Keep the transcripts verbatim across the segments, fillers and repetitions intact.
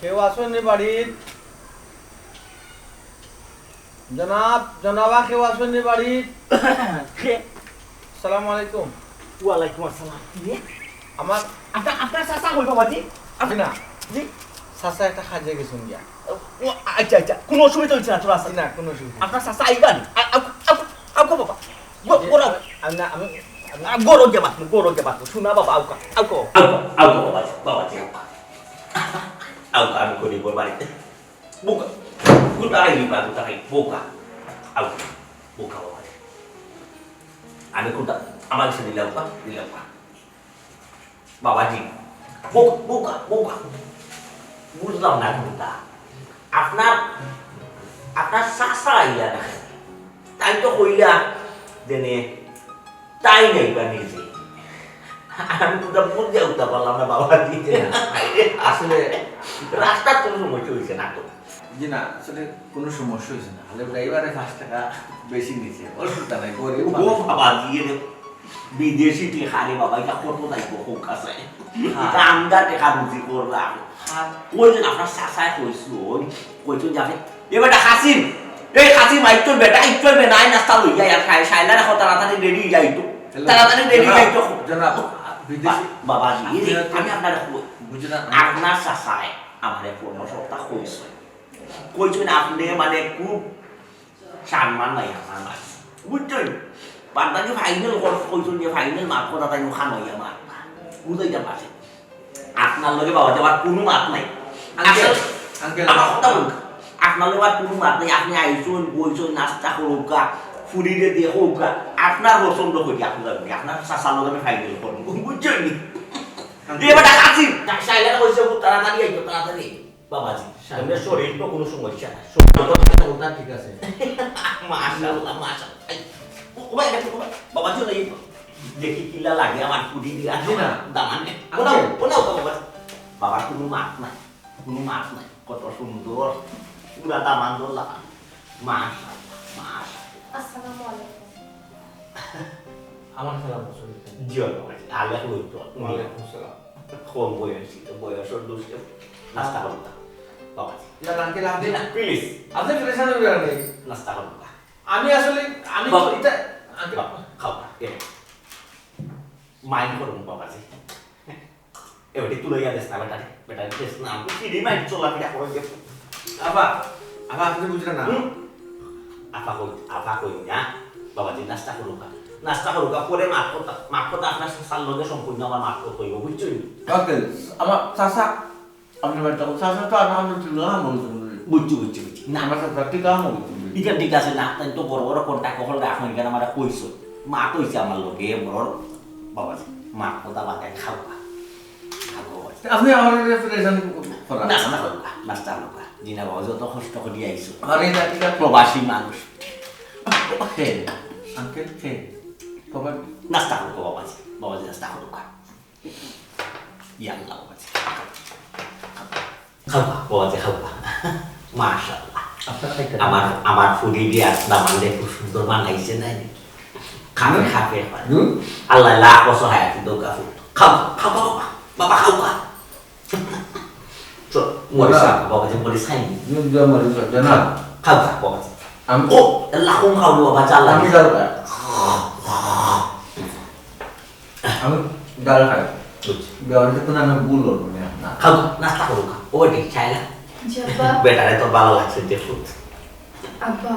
কেউ আছইন নি বাড়িত? জনাব, জনাবা, কেউ আছইন নি বাড়িত? কে? আসসালামু আলাইকুম। ওয়ালাইকুম আসসালাম। জি? আমার আপনার, আপনার চাচা কই বাবাজি? জি না। জি? চাচা একটা কাজে গেছইন গিয়া। ও, আচ্ছা, আচ্ছা। কোনো অসুবিধা হইছে না তো, চাচা? জি না, কোনো অসুবিধা নাই। আপনার চাচা আইবা নি? আ-, আ-, আ-, আউক্কা বাবা। গো-, জি, গোরো। আমি না, আমি, আমি আ, গোরো গিয়া মাতমু, গোরো গিয়া মাতমু। শুনা বাবা, আউক্কা, আউক্কা। আউক্কা, আউক্কা বাবাজি, বাবাজি, আউক্কা। আউক্কা, আমি গরিবর বাড়িত। বউক্কা। গুতা খাই দিবা, গুতা খাই। বউক্কা। আউক্কা। বউক্কা বাবাজি। আমি গুতা, আমার কাছে দিলাউক্কা, দিলাউক্কা। বাবাজি, বউক্কা, বউক্কা, বউক্কা। বুঝলাম না কোনটা। আপনার, আপনার চাচা আইলা না। তাইন তো কইলা, যেনে, তাইন আইবা নিজে। আমি তো ওটা বুঝিয়া উঠতে পারলাম না, বাবাজি। জি না। আসলে রাস্তার কোনো সমস্যা হইছে না তো? জি না, আসলে কোনো সমস্যা হইছে না। খালি ড্রাইভারে পাঁচ টাকা বেশি নিছে। অসুবিধা নাই, গরিব ও মানুষ। বাবাজি, এরে বিদেশি টেকা রে বাবা, ইটা কত যাইবো, কউক্কা চাই? হ্যাঁ। ইটা আমরা টেকা রুজি করলাম। হ্যাঁ। ওই যে আপনার চাচায় কইছইন, কইছইন যে আপনি, এ বেটা কাসিম, এই কাসিম, আইতো বেটা, আইতো বে, নাই নাস্তা লইয়া, আর খাই, শাইলা রাখো, তাড়াতাড়ি রেডি যাইতো। হ্যালো। তাড়াতাড়ি রেডি জনাব, যাইতো। জনাব, বিদেশি বা-, বাবাজি, এই যে, আপনি তো আমি আপনারে কই, বুঝলাম। আপনার চাচায় আমারে পনেরো সপ্তাহ কইছইন। কইছইন আপনি মানে খুব সম্মান নাই আপনার মাঝে। বুঝছইন? বাদ বাকি ফাইনাল কর-, কইছইন যে ফাইনাল মাত কথা তাই মুখা নইয়া মাত। বুঝাইতাম পারছি। আপনার লগে বাবাজি আমার কোনো মাত নাই। আঙ্কেল, আসলে আঙ্কেল। আমার কথা বলুন। আপনার লগে আমার কোনো মাত নাই। আপনি আইছইন, বইছইন, নাস্তা করউক্কা, ফুরিরে দেখউক্কা। আপনার পছন্দ করি আপনার লগে। আপনার চাচার লগে আমি ফাইনাল করমু। বুঝছইন নি? আঙ্কেল। এ বেটা কাসিম, শাইলা কইছে, "ও তাড়াতাড়ি আইতো, তাড়াতাড়ি।" বাবাজি, সামনে শরীর তো কোনো সমস্যা নাই। শরীর তো ওটা, ওটা ঠিক আছে। মাশাআল্লাহ, মাশাআল্লাহ। এই, ও, ও ভাই, দেখো, ও ভাই, বাবাজি, ওই দেখি কিলা লাগে আমার ফুরি দিয়া। জি না। দামান। আচ্ছা। ওনাও, ওনাও তো বাবাজি। বাবার কোনো মাত নাই, কোনো মাত নাই। কত সুন্দর। পুরা দামান দোলা। মাশাআল্লাহ, মাশাআল্লাহ। আসসালামু আলাইকুম। আমার সালাম, শরীফ। জি, ওয়ালাইকুম আসসালাম। আলাইকুম আসসালাম। ওয়ালাইকুম আসসালাম। কম বয়সী তো, বয়সর দোষে নাস্তা করুন না। বাবাজি। না, না, আঙ্কেল, আপনি জি না, please। আপনি ফ্রেশ হয়ে যাবেন। নাস্তা করুন না। আমি আসলে, আমি বাবা। এটা, আঙ্কেল। বাবা, খাও না, এ। Mind করুন, বাবাজি। এবারে তুলে ইয়া দেস না, বেটারে, বেটারে দেস না, আমি ফিরি মাইর চলাফেরা করে গেছি। আফা, আফা, আপনি বুঝলেন না? হুম? আফা কই, আফা কই না? বাবাজি, নাস্তা করুকা। নাস্তা করুকা, পরে মাত কথা, মাত কথা আপনার চাচার লগে সম্পূর্ণ আমার মাত কথা হইব, বুঝছইন? আঙ্কেল, আমার চাচা, আপনি বাড়িতে চাচা তো আর আমরা তুই না বলছেন। বুঝছি, বুঝছি, বুঝছি। না। আমার চাচা ঠিক আছে, বলছেন। ঠিক আছে, ঠিক আছে, না, তাই তো বড় বড় contact কল রাখুন, এখানে আমার কইছো। মাত হইছে আমার লগে, বড় বাবাজি, মাত কথা বাদে খাও। আপনি আমার উপরে প্রেশান করা নাস্তা না। করুকা, নাস্তা করুকা। জি না বাবা, যত কষ্ট করি আইছো। আরে, এটা, এটা প্রবাসী মানুষ। হে, আঙ্কেল, হে। বাবা। নাস্তা করুকা বাবাজি, বাবাজি নাস্তা করুকা। ইয়া আল্লাহ বাবাজি। খাওয়া, বাবাজি খাওয়া। মাশাআল্লাহ। আপনার খাইতে আমার, আমার ফুরি দিয়া দামান্দে খুব সুন্দর বানাইছে নাই? খাবে, হুম? খাবে, খাবে। হুম? আল্লাহ লাখ বছর হায়াত দৌকা ফুল। খাও, খাও, খাও, বাবা, বাবা, খাও, খাও। চল, মরিচ বাবা। খা, বাবা, যে মরিচ খাইনি। হুম, যা মরিচ খা, যা না। খাও, খাও, বাবা। আমি ও, আল্লাহ কম খাও, বাবা, যা লাগে। আমি যাও, আমি ডাল খাই। বুঝছি। ব্যবহার তো না, না, ভুল বলবো না, না। খাও, খাও, নাস্তা করো, খাও। ও বেটি, চাই না? জি, আব্বা। বেটারে তো ভালো লাগছে, যে ফুড। আব্বা,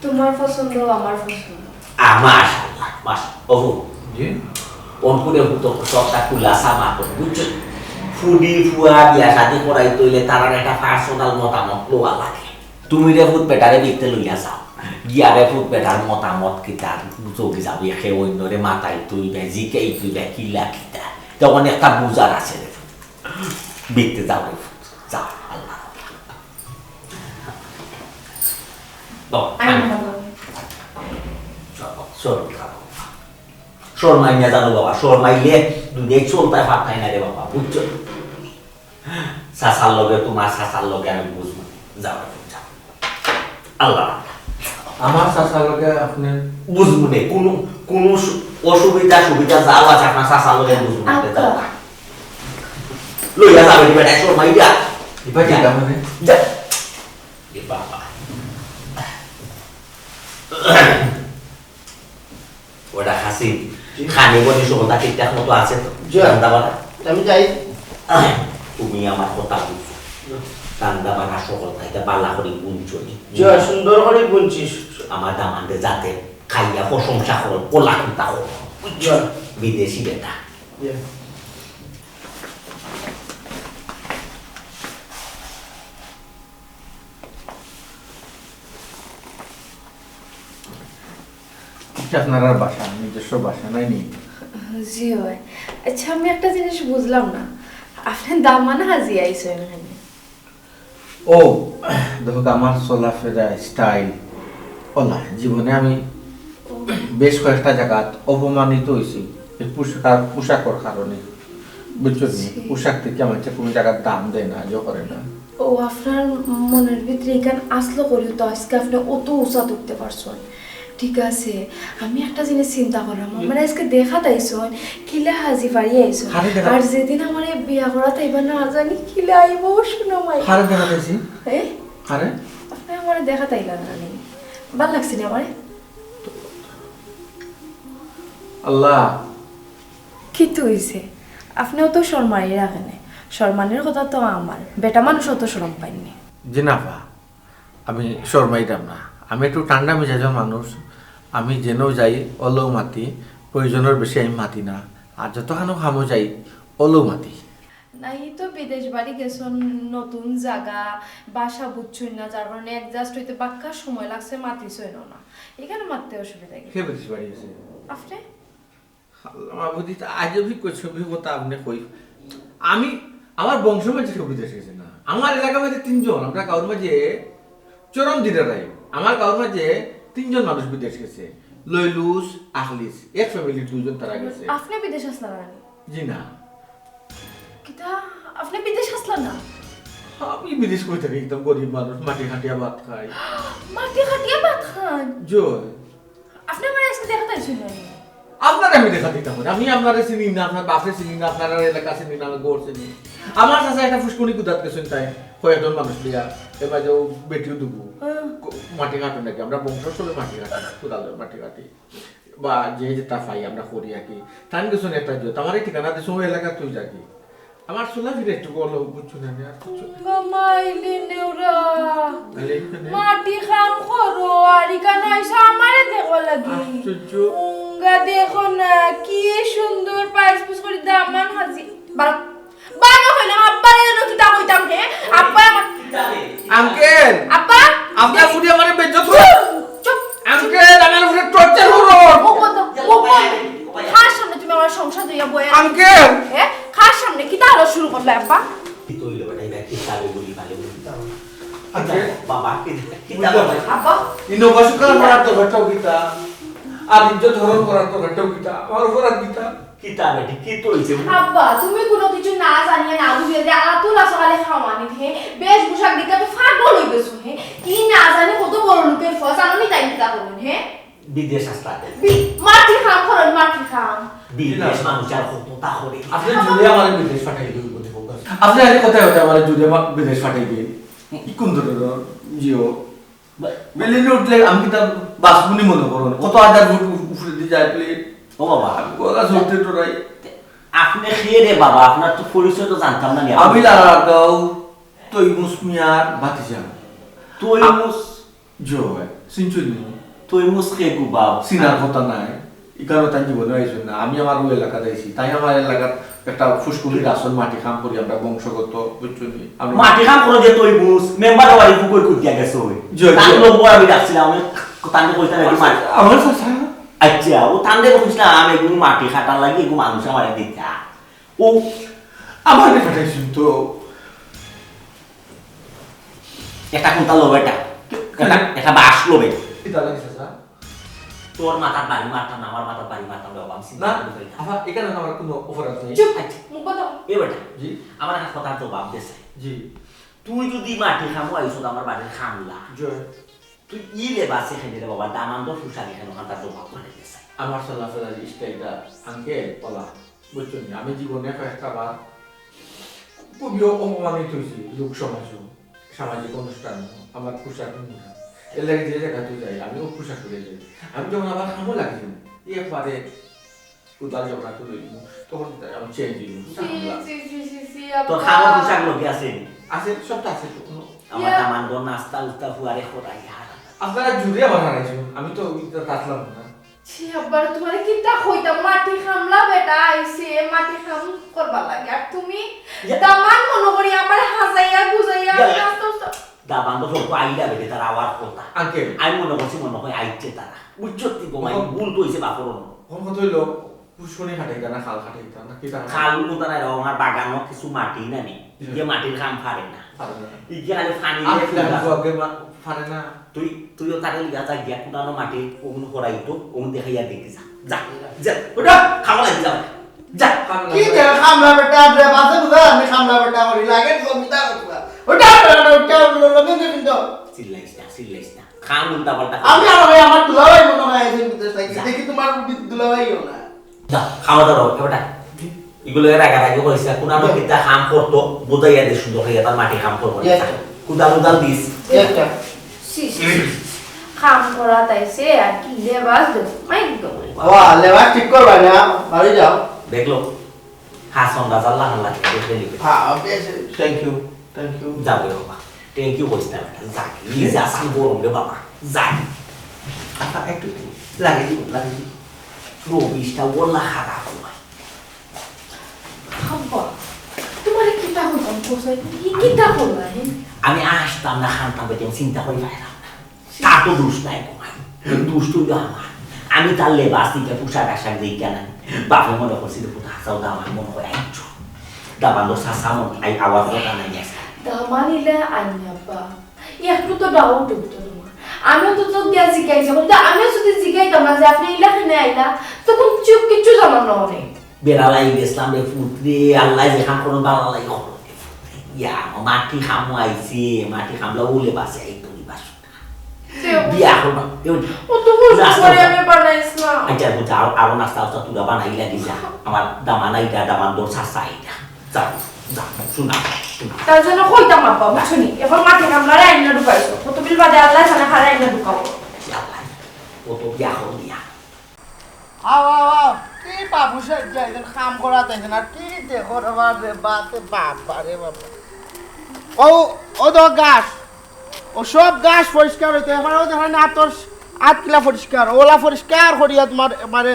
তোমার পছন্দ, আমার পছন্দ। আ, মাশাআল্লাহ, মাশাআল্লাহ। ওহো। জি? অনকুরে ফুটো সবটা খুলাসা মা করে, বুঝছো? ফুডি ফুয়া বিয়া শাদি করাইতে হইলে তারার একটা personal মতামত লওয়া লাগে। তুমি রে ফুট বেটারে দেখতে লইয়া যাও। গিয়া রে ফুট বেটার মতামত কিতা, চোখে যাবি, সে অন্যরে মাতাই তুই বে, জিকেই তুই বে, কিলা কিতা। তখন একটা বুঝার আছে রে ফুট। দেখতে যাও রে ফুট, যাও, আল্লাহ। বাবা, আমি আমি ভালো। চলো, চলো, চলো। শর্মাইয়া জানো বাবা, শর্মাইলে দুনিয়ায় চলতে পারতাই না রে বাবা, বুঝছো? চাচার লগে, তোমার চাচার লগে আমি বুঝবো। যাও, যাও। আল্লাহ। আমার চাচার লগে আপনি বুঝবো নে, কোনো, কোনো সু-, অসুবিধা, সুবিধা যাও আছে, আপনার চাচার লগে বুঝবো নে, আচ্ছা। যাও। লইয়া যাবে নি বেটা, শর্মাইয়া। এবার যা। যা। এ বাবা। ওটা হাসিন, জি। খানি বনি সকলটা ঠিকঠাক মতো আছে তো? জি। রান্না বাড়া? আমি যাই। তুমি আমার কথা বুঝছো। জি। রান্না বাড়া সকলটা এটা বালা করি বুনছো নি? জি, সুন্দর করি বুনছি। আমার দামান্দে যাতে খাইয়া প্রশংসা করো, কোলা কুন্তা করো। বুঝছো? জি। বিদেশি বেটা। জি। এটা আপনারার বাসা, নিজস্ব বাসা নাই নি? জি অয়। আচ্ছা, আমি একটা জিনিস বুঝলাম না, আপনে দামান হাজি আইছেন এখানে? ও, দেখো, আমার চলাফেরা, style অলা, জীবনে আমি ও। বেশ কয়েকটা জাগাত অপমানিত হইছি এই পোশাক, পোশাকর কারণে, বুঝছো নি? জি। পোশাক দেখে আমার কোনো জাগাত দাম দেয় না, ইয়ে করে না। ও, আপনার মনের ভিতরে এখান আসলো করিও তো আজকে আপনে অত উঁচা তুলতে পারছেন। ঠিক আছে, আমি একটা জিনিস চিন্তা করলাম, হুম। আমার আজকে দেখাত আইছইন, কিলা হাজি বাড়ি আইছইন। কারে দেখা- আর যেদিন আমারে বিয়া করাত আইবা না জানি কিলা আইবো, শুনো মাই। কারে দেখাত আইছি? এ? কারে? আপনে আমারে দেখাত আইলা না নি? ভালা লাগছে নি আমারে? আল্লাহ। কিতা অইছে? আপনেও তো শরমাই রাখেন। শরমানির কথা তো আমার। বেটা মানুষ অত শরম পাইন নি। জি না, আফা। আমি শরমাইতাম না, আমি একটু ঠান্ডা মেজাজর মানুষ। আমি যেনও যাই, অলাউ মাতি, প্রয়োজনর বেশি আমি মাতি না। আর যতখানো কামো যাই, অলাউ মাতি। না, ই তো বিদেশ বাড়ি গেছইন, নতুন জাগা, ভাষা বুঝছইন না, যার কারণে adjust হইতে বাক্কা সময় লাগছে, মাতিছইন না। এখানে মাততে অসুবিধা কি? কে বিদেশ বাড়ি গেছে? আপনে? আল্লাহ মাবুদ, ইতা আজবি কইছবি কথা আপনে কই। আমি, আমার বংশ মাঝে কেউ বিদেশ গেছে না। আমার এলাকা মাঝে তিনজন, আমরা গাঁওর মাঝে চরম দিদারাই। আমার গাঁওর মাঝে তিনজন মানুষ বিদেশ গেছে, লইলুস, আখলিস, এক family-র দুইজন তারা গেছে। আপনে বিদেশ আসলা না নি? জি না। কিতা? আপনে বিদেশ আসলা না? আমি বিদেশ কই থাকি, একদম গরিব মানুষ, মাটি খাটিয়া ভাত খাই। মাটি খাটিয়া ভাত খান? জি। আপনে আমারে আজকে দেখাত আইছইন না নি? আপনারে আমি দেখাত আইতাম না। আমি আপনারে চিনি না, আপনার বাপরে চিনি না, আপনার এলাকা চিনি না, আমার ঘর চিনি। আমার চাচা একটা ফুসকুনি কুদাত গেছইন তাই, কয়েকজন মানুষ লইয়া, এবার যে ও বেটিও দুগু, হ্যাঁ। ক-, মাটি কাটইন নাকি, আমরা বংশ চলে মাটি কাটি, কুদালে মাটি কাটি। বা যে যেটা পাই আমরা করি আর কি। তান গেছইন একটা দিও, আমার এই ঠিকানা দিছইন, ওই এলাকা তুই যা কি। আমার চলাফিরা একটু বলো, বুঝছো না, আমি আর কিচ্ছু না। গো মাইলি নেউরা। তাহলে এখানে মাটি কাম করো, আর এখানে আইসা আমারে দেখো লাগি। আশ্চর্য। উঙ্গা দেখো না, কি সুন্দর পাইস পুস করি দামান হাজি। বারো, বারো কইলাম, আব্বারে যেন কিতা কইতাম, হে? আব্বা আমার Uncle! আব্বা! আপনার ফুড়ি আমারে বেইজ্জত করে। চুপ, চুপ। Uncle, আমার উপরে torture করো। মুখ বন্ধ, মুখ বন্ধ। কার সামনে তুমি আমার সংসার দিয়া বইয়া? Uncle! হ্যাঁ? কার সামনে? কিতা আলো শুরু করলে, আব্বা? কি তো হইলো বেটা, এটা কিতা হবে বলি, ভালো বলি। Uncle! বাবা, কি, কিতা বুঝলাম। হবে? আব্বা! ইনো বসুকাল মারার তো ঘটটাও কিতা? আর ইজ্জত হরণ করার তো ঘটটাও কিতা? আমার অপরাধ কিতা? কিতা বেটি, কি তো হইছে? আব্বা, তুমি কোনো কিছু না জানিয়া না বুঝিয়া যে আতুল আসো খালি খাওয়ানি, হে? বেশ পোশাক দেখে তো পাগল হই গেছো, হে? কি না জানি কত বড় লোকের ফস, আমি তাই কিতা করুন, হে? বিদেশ আসলা। বি-, মাটি খাম করুন, মাটি খাম। বিদেশ মানুষ আর কত তা করে। আপনি জুড়ে আমার বিদেশ পাঠাই দিই, বুঝতে পারবেন। আপনি আরে কোথায় হতে আমার জুড়ে মা-, বিদেশ পাঠাই দিই? কি কোন ধরনের জিও? বা-, বিল্ডিং উঠলে আমি কিতা বাঁচবুনি মনে করো? কত হাজার ফুট উপ-, উপরে দিয়ে যায় প্লেন। ও বাবা। আমি গলা চলতে ডরাই। আপনি কে রে বাবা? আপনার তো পরিচয় তো জানতাম না নি। আমি লাগাও তৈমুস মিয়ার ভাতিজা। তৈমুস? জয়, চিনছুন নি? তৈমুস কে গো বাপ? চিনার কথা নাই। ইকানো তাই জীবনে আইছইন না। আমি আমার ওই এলাকাত আইছি। তাই আমার এলাকাত একটা ফুসকুনির আসল মাটি কাম করি আমরা বংশগত, বুঝছো নি? আমরা মাটি কাম করো যে তৈমুস, মেম্বার বাড়ি পুকুর কুদিয়া গেছে ওই। জি, তার জি। নম্বর আমি রাখছিলাম, আমি তাকে কইতাম নাকি আমার মাটি। চাচা, আমার চাচা। আচ্ছা, ও তান্দে কইছিলাম, আমি এগুলো মাটি কাটার লাগি, এগুলো মানুষ আমার দিতা। ও আমারে পাঠাইছইন তো। এটা কোনটা লবে এটা? এটা, এটা বাঁশ লবে। এটা লাগে চাচা। তোর মাথার বাড়ি মারতাম না, আমার মাথার বাড়ি মারতাম রে বাবা, আমি চিন্তা না, করি পারি না। আফা, এখানে আমার কোনো অপরাধ নেই। চুপ, আচ্ছা। মুখ বন্ধ। এ বেটা, জি। আমার একটা কথার জবাব দে চাই। জি। তুই যদি মাটি খামো আইসো তো আমার বাড়ির খামলা। জি। তুই ই লেবাসে খাইলে রে বাবা, দামান্দ ফুসানি কেন খান তার জবাব করে দে চাই। আমার চলাফেরার স্টাইলটা আঙ্কেল ওলা, বুঝছো নি? আমি জীবনে কয়েকটা বার খুবই অপমানিত হইছি লোক সমাজও, সামাজিক অনুষ্ঠান, আমার পোশাক নিয়া। এর লাগি যে জাগাত যাই, আমি ও পোশাক পরে যাই। আমি যখন আবার কামো লাগি, একবারে কুদাল যখন একটু লইব, তখন আমি চেঞ্জ হইব। ছি, ছি, ছি, ছি, ছি, তোর আব্বা। কামর পোশাক লগে আছে নি? আছে, সবটা আছে তো, কোনো আমার ইয়া। দামান গো নাস্তা উস্তা ফুয়ারে খোরাই হারা। আপনারা জুড়ে আমার হারাইছেন, আমি তো ওই তো কাটলাম না। ছি, আব্বার তোমারে কিতা কইতাম, মাটি কামলা বেটা আইছে, মাটি কাম করবার লাগি। আর তুমি ইয়া। দামান মনে করি আমার হাজাইয়া গুজাইয়া ইয়া। নাস্তা উস্তা। দামান তো সব আইলা বেটে, তারা আওয়ার কথা। আঙ্কেল। আমি মনে করছি মনে হয় আইছে তারা। বুঝছো তুই গো, মাই ওহো। ভুল তো হইছে বাপর অন্য। কোন কথা হইলো? পুষ্করণী খাটাইতা না, খাল খাটাইতা না, কিতা খাটাইতা? খাল কোনটা নাই রে, আমার বাগানো কিছু মাটি না নি। জি। ইগে মাটির কাম পারে না। পারে না। ইগে খালি পানি আমি দিয়ে ফুল গাছ। আগে মা-, পারে না। তুই, তুইও তারে লিয়া যা গিয়া কুনানো মাটি, ওগুন করাই তো, ওগুন দেখাইয়া দেখি যা। যা, যা, ওটা খাওয়া লাগি যা। যা। পারে না। কি যে কামলা বেটা, রে বাসে বুঝা, আমি কামলা বেটা করি, লাগে তো মিতা কথা। ওটা, ওটা, ওটা, ওটা, ওটা, ওটা, ওটা, ওটা। চিল্লাইস না, চিল্লাইস না। কাম উল্টা পাল্টা আমি আর ভাই আমার দুলাভাই মনে হয় আইছেন বিদেশ থাকি। যা। দেখি তোমার বি-, দুলাভাইও না। যা, খাওয়া দাওয়া, এ বেটা। এগুলো এর আগে আগে কইছে, কোন আমার জি। কিতা কাম করতো, বুঝাইয়া দে সুন্দর হইয়া তার মাটি কাম করবো। জি। কুদাল উদাল দিস। জি, আচ্ছা। ছি, ছি, ছি, ছি। কাম করা তাইছে আর কি লেবাস দেবো, মাই গো। বাবা, লেবাস ঠিক করবা না, বাড়ি যাও। দেখলো, হাসন রাজার লাহান লাগে, দেখলে নিবে। হ্যাঁ, বেশ, thank you, thank you। যাবে বাবা, thank you কইস না বেটা, যা, এই যে আসাম গরম রে বাবা, যা। আচ্ছা, একটু লাগিয়ে দিব, লাগিয়ে দিব। রবিশটা ওলা খারাপ হয়। আব্বা, তোমারে কিতা কইতাম, কোথায়? ই কিতা করলা, হে? আমি আসতাম না, খান্তা বেটে চিন্তা করি পাইলাম না। তার তো দোষ নাই, গো ভাই। দোষ তো হইলো আমার। আমি তার লেবাস দিকে, পোশাক আশাক দিকে না। বাপে মনে করছিল, পুতা হাসাও দা আমার মনে হয় আইছো। দা বান্দর সাসা মন, আই আওয়াজ কথা নাই, yes। দামানিলে আইনি আব্বা। একটু তো ডাউট উঠতো তোমার। আমিও তো চোখ দিয়া জিগাইছি। বলতে আমিও যদি জিগাইতাম না যে আপনি ইলা কেনে আইলা, তখন চুপ কিচ্ছু জানার না অনেক। বেড়ালাই গেছিলাম রে পুত্রে, আল্লাহ যেখান কোনো বাংলালাই খবর রে পুত্রে। ইয়া, মাটি খামো আইছে, মাটি খামলা উলে বাসে আইতো নি বাসু। বিয়া করবা, কেউ ও তো হুজুর নাস্তা করে উস্তা। আমি বানাইছিলাম। আচ্ছা, বুঝা, আর-, আরো নাস্তা উস্তা তুরা বানাই লাগি যা। আমার দামান আইডা, দামান দোর সাসা আইডা। যাও, যাও, শোনা, শোনা। তার জন্য কইতাম আব্বা, বুঝছো নি? এখন মাটি কামলারে আইনা ঢুকাইছো। কত বিল বাদে আল্লাহ জানে কারে আইনা ঢুকাবো। আল্লাহ, ও তো বিয়া করবি না। আও, আও, আও। কি বাবু সাহেব যে একজন কাম করা দেখেন, আর কি দেখো রে বাপ রে বাপ, বাবা রে বাবা। ও, ও তো গাছ। ও সব গাছ পরিষ্কার হইতো, এবারেও দেখো না, তোর আত কিলা পরিষ্কার, ওলা পরিষ্কার করিয়া তোমার একবারে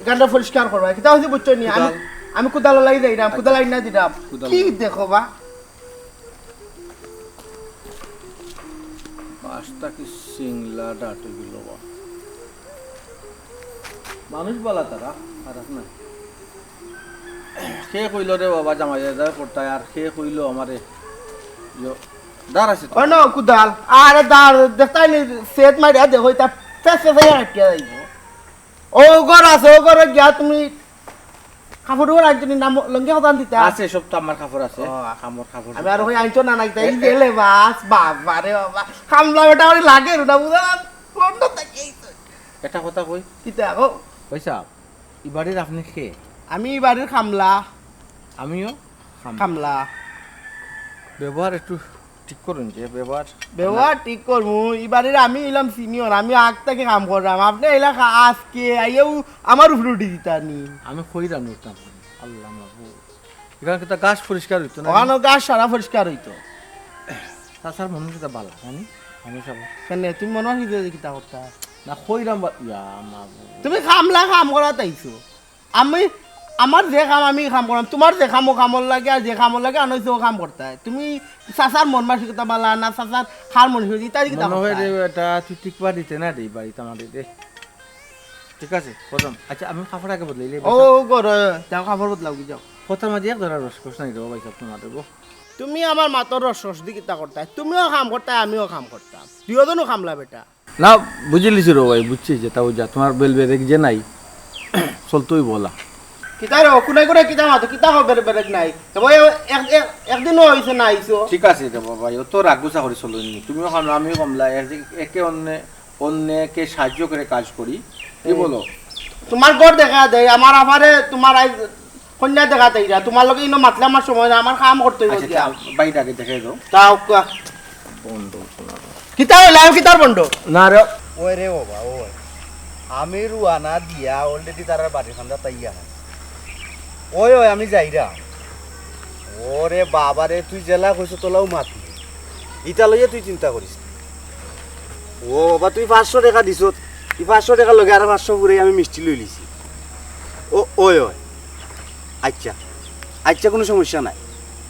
এখানটা পরিষ্কার করবা। কিতা হইছে বুঝছো নি? আমি, কুদাল। আমি কুদাল লাগি যাইরাম, আচ্ছা। কুদাল আইনা দিরাম। কুদাল। কি দেখো বা? পাঁচটা কি সিংলা ডাটে গেল বা? মানুষ বালা তারা, খারাপ না। কে কইল রে বাবা জামাই দাদা করতায়, আর কে কইল আমারে ইয়ো, দাঁড় আছে তো? ওই না, কুদাল। আরে দাঁড়, দেখতাই নি, সেট মারিয়া দেখো, এটা ফেস ফেস হয়ে আটকে যাইব। ও ঘর আছে, ও ঘরে গিয়া তুমি কাপড় উপড় আনছো নি, না ম-, লুঙ্গি হদান দিতা? আছে, সব তো আমার কাপড় আছে। ও, আমার কাপড় আমি আর ওই আনছো না, নাই তাই এ, এ। গেলে বাস, বাবা রে বাবা। কামলা বেটা ওরে লাগে না, বুঝা? কোনটা তাকে এই তো। এটা কথা কই? কিতা গো? পয়সা? ই বাড়ির আপনি কে? আমি ই বাড়ির কামলা। আমিও কামলা। কামলা। ব্যবহার একটু ঠিক করুন যে ব্যবহার। ব্যবহার ঠিক করমু। ই বাড়ির আমি অইলাম সিনিয়র, আমি আগ থাকি কাম কররাম। আপনে অইলা কা-, আজকে আইয়াউ আমার উপরে উঠি দিতা নি। আমি কইরাম উঠতাম। আল্লাহ মাবুদ। এখানে কিতা গাছ পরিষ্কার হইতো না? ওখানো গাছ সারা পরিষ্কার হইতো। চাচার মন কিতা বালা, জানি? আমি সব কেনে, তুমি মনে হয় যে কিতা করতা? না, কইরাম বা-, ইয়া মাবুদ। তুমি কামলা কাম করাত আইছো। আমি, আমার যে কাম আমি কাম করাম, তোমার যে কাম ও কামর লাগে, আর যে কামর লাগে আনো, ও কাম করতায়। তুমি চাচার মন মানসিকতা বালা না, চাচার কার মন মানসিকতা, ইতা কিতা মনে হয় করতায়? রে, এটা তুই টিকবা দিতে না রে, বাড়িতে আমাদের রে। ঠিক আছে, প্রথম। আচ্ছা, আমি কাপড় আগে বদলাই লই, ও, বসো। ও, করো, যাও, কাপড় বদলাও, কি যাও। কথার মাঝে এক ধরা রস কস নাই রে, ভাই, সব তোমার দেবো। তুমি আমার মাতর রস রস দি কিতা করতায়? তুমিও কাম করতায়, আমিও কাম করতাম। দুইজনও কামলা বেটা। না, বুঝিলিছি রে ভাই, বুঝছি যে তাও যা, তোমার বেল বেরেক যে নাই, চলতই বলা। কিতা রে, কুনাই কুনাই কিতা মাতো, কিতা কও বেল বেরেক নাই? তো ভাই, এক, এক, একদিনও হইছে না আইছো। ঠিক আছে রে বাবা, অত রাগ গুসা করি চলইন নি। তুমিও কামলা, আমিও কামলা, এক-, একে অন্যে, অন্যকে সাহায্য করে কাজ করি। কি হুম। বলো? তোমার ঘর দেখা দেয়, আমার আফারে তোমার আইজ কইন্যা দেখাত আইরা, তুমার লগে ইনো মাতলে আমার সময় না, আমার কাম করতে অইবো আচ্ছা, গিয়া। আচ্ছা, বাইরে আগে দেখে দাও। তাও কা-, বন্ধ শোনা। কিতা অইলো? আমি কিতার বন্ধ? না রে। ওই রে বাবা, ওই। আমি রুয়ানা দিয়া already তারার বাড়ির কান্দাত আইয়া। ওই, ওই, আমি যাইরাম। ওরে বাবা রে, তুই যেলা কইছস অলাউ মাতমু। ইতা লইয়া তুই চিন্তা করিস না। ও বাবা, তুই পাঁচশো টেকা দিছস, ই পাঁচশো টেকার লগে আরো পাঁচশো ফুরাই আমি মিষ্টি লইলিছি। ও, ওই, ওই। আচ্ছা, আচ্ছা, কুনু সমস্যা নাই।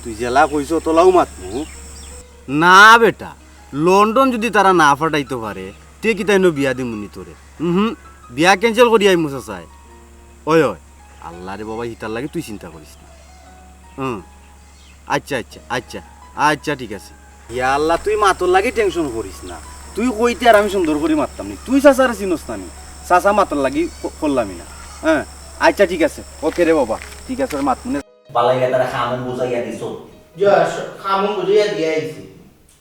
তুই যেলা কইছস অলাউ মাতমু। না বেটা, লন্ডন যুদি তারা না ফাটাইতো পারে, তে কিতা ইনো বিয়া দিমুনি তোরে? উহুম, বিয়া cancel করি আইমু চাচায়। ওই, ওই, আল্লাহ রে বাবা, ইতার লাগি তুই চিন্তা করিস না। হুম, আচ্ছা, আচ্ছা, আচ্ছা, আচ্ছা, ঠিক আছে। ইয়া আল্লাহ, তুই মাতর লাগি tension করিস না। তুই কইতে আর আমি সুন্দর করি মাততাম নি। তুই চাচারে চিনস না নি? চাচা মাতর লাগি ক-, করলামই না। হ্যাঁ, আচ্ছা, ঠিক আছে। ওকে রে বাবা, ঠিক আছে, আর মাতমুনে। বালাইয়া তারা খামো বুঝাইয়া দিছো। জি, স-, খামো বুঝাইয়া দিয়া আইছি।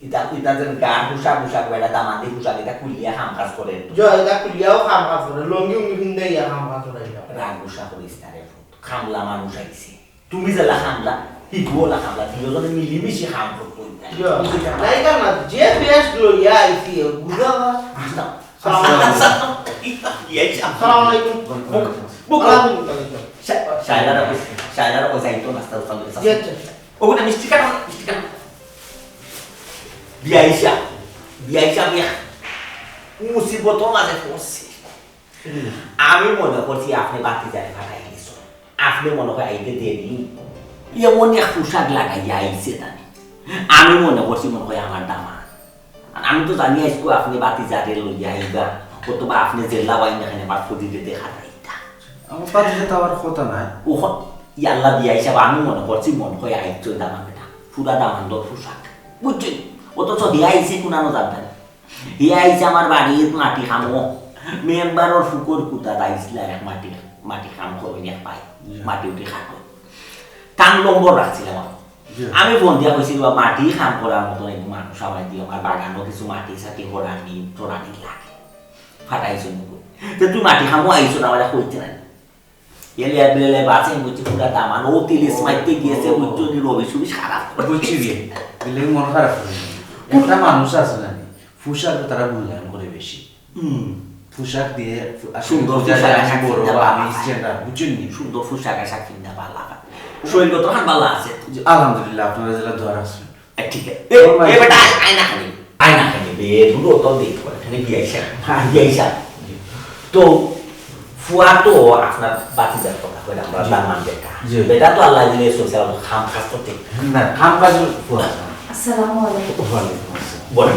ইতা, ইতা যেন গার পোশাক, পোশাক, বেটা দামান্দি পোশাক, ইতা খুলিয়া কাম কাজ করে। জি, ইতা খুলিয়াও কাম কাজ করে, লুঙ্গি উঙ্গি পিন্দাইয়া কাম কাজ করে ইতা। রাগ গুসা করিস না রে পুত, কামলা মানুষ আইছে। তুমি যেলা কামলা, হিগুও অলা কামলা, দুইওজনে মিলিমিশি কাম করবো ইতা। জি, বুঝলি না? তাই না, যে বেশ লইয়া আইছি, বুঝা না। আস্তা, সালাম আলাইকুম। আস্তা, ইয়া, ইয়া। সালাম আলাইকুম। বক, বক। ওয়ালাইকুম সালাম। শা-, শায়লারা কই, শায়লারা কই যাইতো নাস্তা উস্তা লইয়া। জি, আচ্ছা। ওগুলো মিষ্টি কাটো, মিষ্টি কাটো। বিয়াই সাব, বিয়াই সাব, আমি এক মুসিবতর মাঝে পড়ছি। হুম। আমি মনে করছি আপনে ভাতিজারে ফাটাই দিছইন। আপনে মনে হয় আইতে দেরি। এমন এক পোশাক লাগাইয়া আইছে তানি। আমি মনে করছি মনে হয় আমার দামান্দ। আর আমি তো জানি আইজকু আপনে ভাতিজারে লইয়া আইবা, অথবা আপনে যেলা বাইন এখানে আমার ফুরিরে দেখাত আইতা। আমার ভাতিজা তো আমার কথা নাই। ও হ-, ইয়াল্লা বিয়াই সাব, আমি মনে করছি মনে হয় আইতো দামান্দ বেটা, পুরা দামান্দর পোশাক, বুঝছইন? অথচ হে আইছে কুনানো জানতা নি? হে আইছে আমার বাড়িত মাটি খামো, মেম্বারর ফুকর কুতা দাইছলা এক মাটি, মাটি খাম করইন এক পাই, জি। মাটি উঠি খাটো। তান নম্বর রাখছিলাম আমি। জি। আমি ফোন দিয়া কইছি, "বাবা, মাটি কাম করার মতন একটু মানুষ আমারে দিও, আমার বাগানো কিছু মাটি সাটি করানি, টরানি লাগে।" ফাটাইছো নি কই? তো তুই মাটি কামো আইছো না, আমারে কইতে নাই। এলে এবলে বাসে বুঝছি পুরা দামান, ও তিলিস মারতে গিয়েছে, বুঝছো নি, রবি সুবি খারাপ করে বুঝছি দিয়েছে। রে, দিলে মন খারাপ করে। একটা মানুষ আছে না, পোশাক তারা মূল্যায়ন করে বেশি। হুম। পোশাক দিয়ে, আসলে সুন্দর বোঝা যায় পোশাক আমি আশাক বড় কিনতে বা আমি পারলাম। Standard, বুঝছেন নি? সুন্দর পোশাক আশাক কিনতে পারলাম। শরীর কত খান ভালা আছে? জি, আলহামদুলিল্লাহ, আপনারা যেলা দোয়া রাখছেন। এ, ঠিক আছে। এ, ও ভাই। এ বেটা, আয়, আয় না খালি। আয় না খালি, বে, দূর তো দেখো, এখানে বিয়াই সাব। হ্যাঁ, বিয়াই সাব। তো, ফুয়া তো আপনার ভাতিজার কথা কইলাম, আমরা জি। দামান বেটা। জি। বেটা তো আল্লাহ দিলে social কাম কাজ তো ঠিক। না, কাম কাজ ফুয়া। আসসালামু আলাইকুম। ওয়ালাইকুম আসসালাম। বলেন।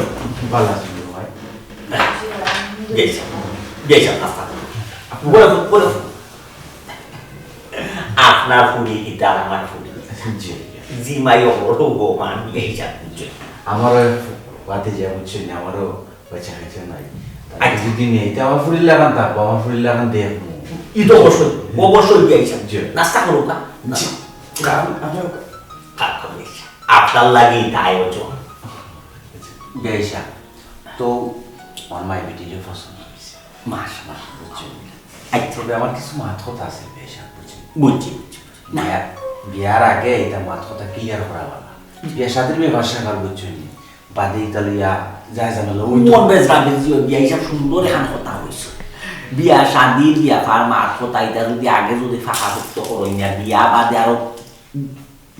ভালা আছেন ভাই? জি, আলহামদুলিল্লাহ। বিয়াই সাব, বিয়াই সাব, নাস্তা করুন। বলে ফোন, বলে ফোন। আপনার ফুরি, ইটা আমার ফুরি। জি। জি, মাই, ও বড় গো, মান, বিয়াই সাব, জি। আমার ভাতিজা, বুঝছেন, আমারও বাচ্চা কাচ্চা নাই। আচ্ছা। যদি নেই, তে আমার ফুরির লাখান থাকবো, আমার ফুরির লাখান দেখবো। ই তো অবশ্যই, জি। অবশ্যই বিয়াই সাব। জি। নাস্তা করুক না? জি। খান, আপনার খান, খান, বিয়াই সাব। আপনার লাগি তাই আয়োজন। বিয়াই সাব, তো আমার মাই বেটিরে পছন্দ হয়েছে। মাশাআল্লাহ। বুঝছেন? আচ্ছা। তবে আমার কিছু মাত কথা আছে, বিয়াই সাব, বুঝছেন? বুঝছি, বুঝছি, বুঝছি। না। বিয়া-, বিয়ার আগে এটা মাত কথা clear করা ভালা। বিয়া শাদির ব্যাপার স্যাপার, বুঝছেন নি? বাদে ইটা লইয়া যায় ঝামেলা, ওই তো মন বেজার বেজি অই, বিয়াই সাব সুন্দর এখান কথা কইছো। বিয়া শাদির ব্যাপার মাত কথা ইটা যদি আগে যদি ফাঁকা করতে করো না, বিয়া বাদে আরো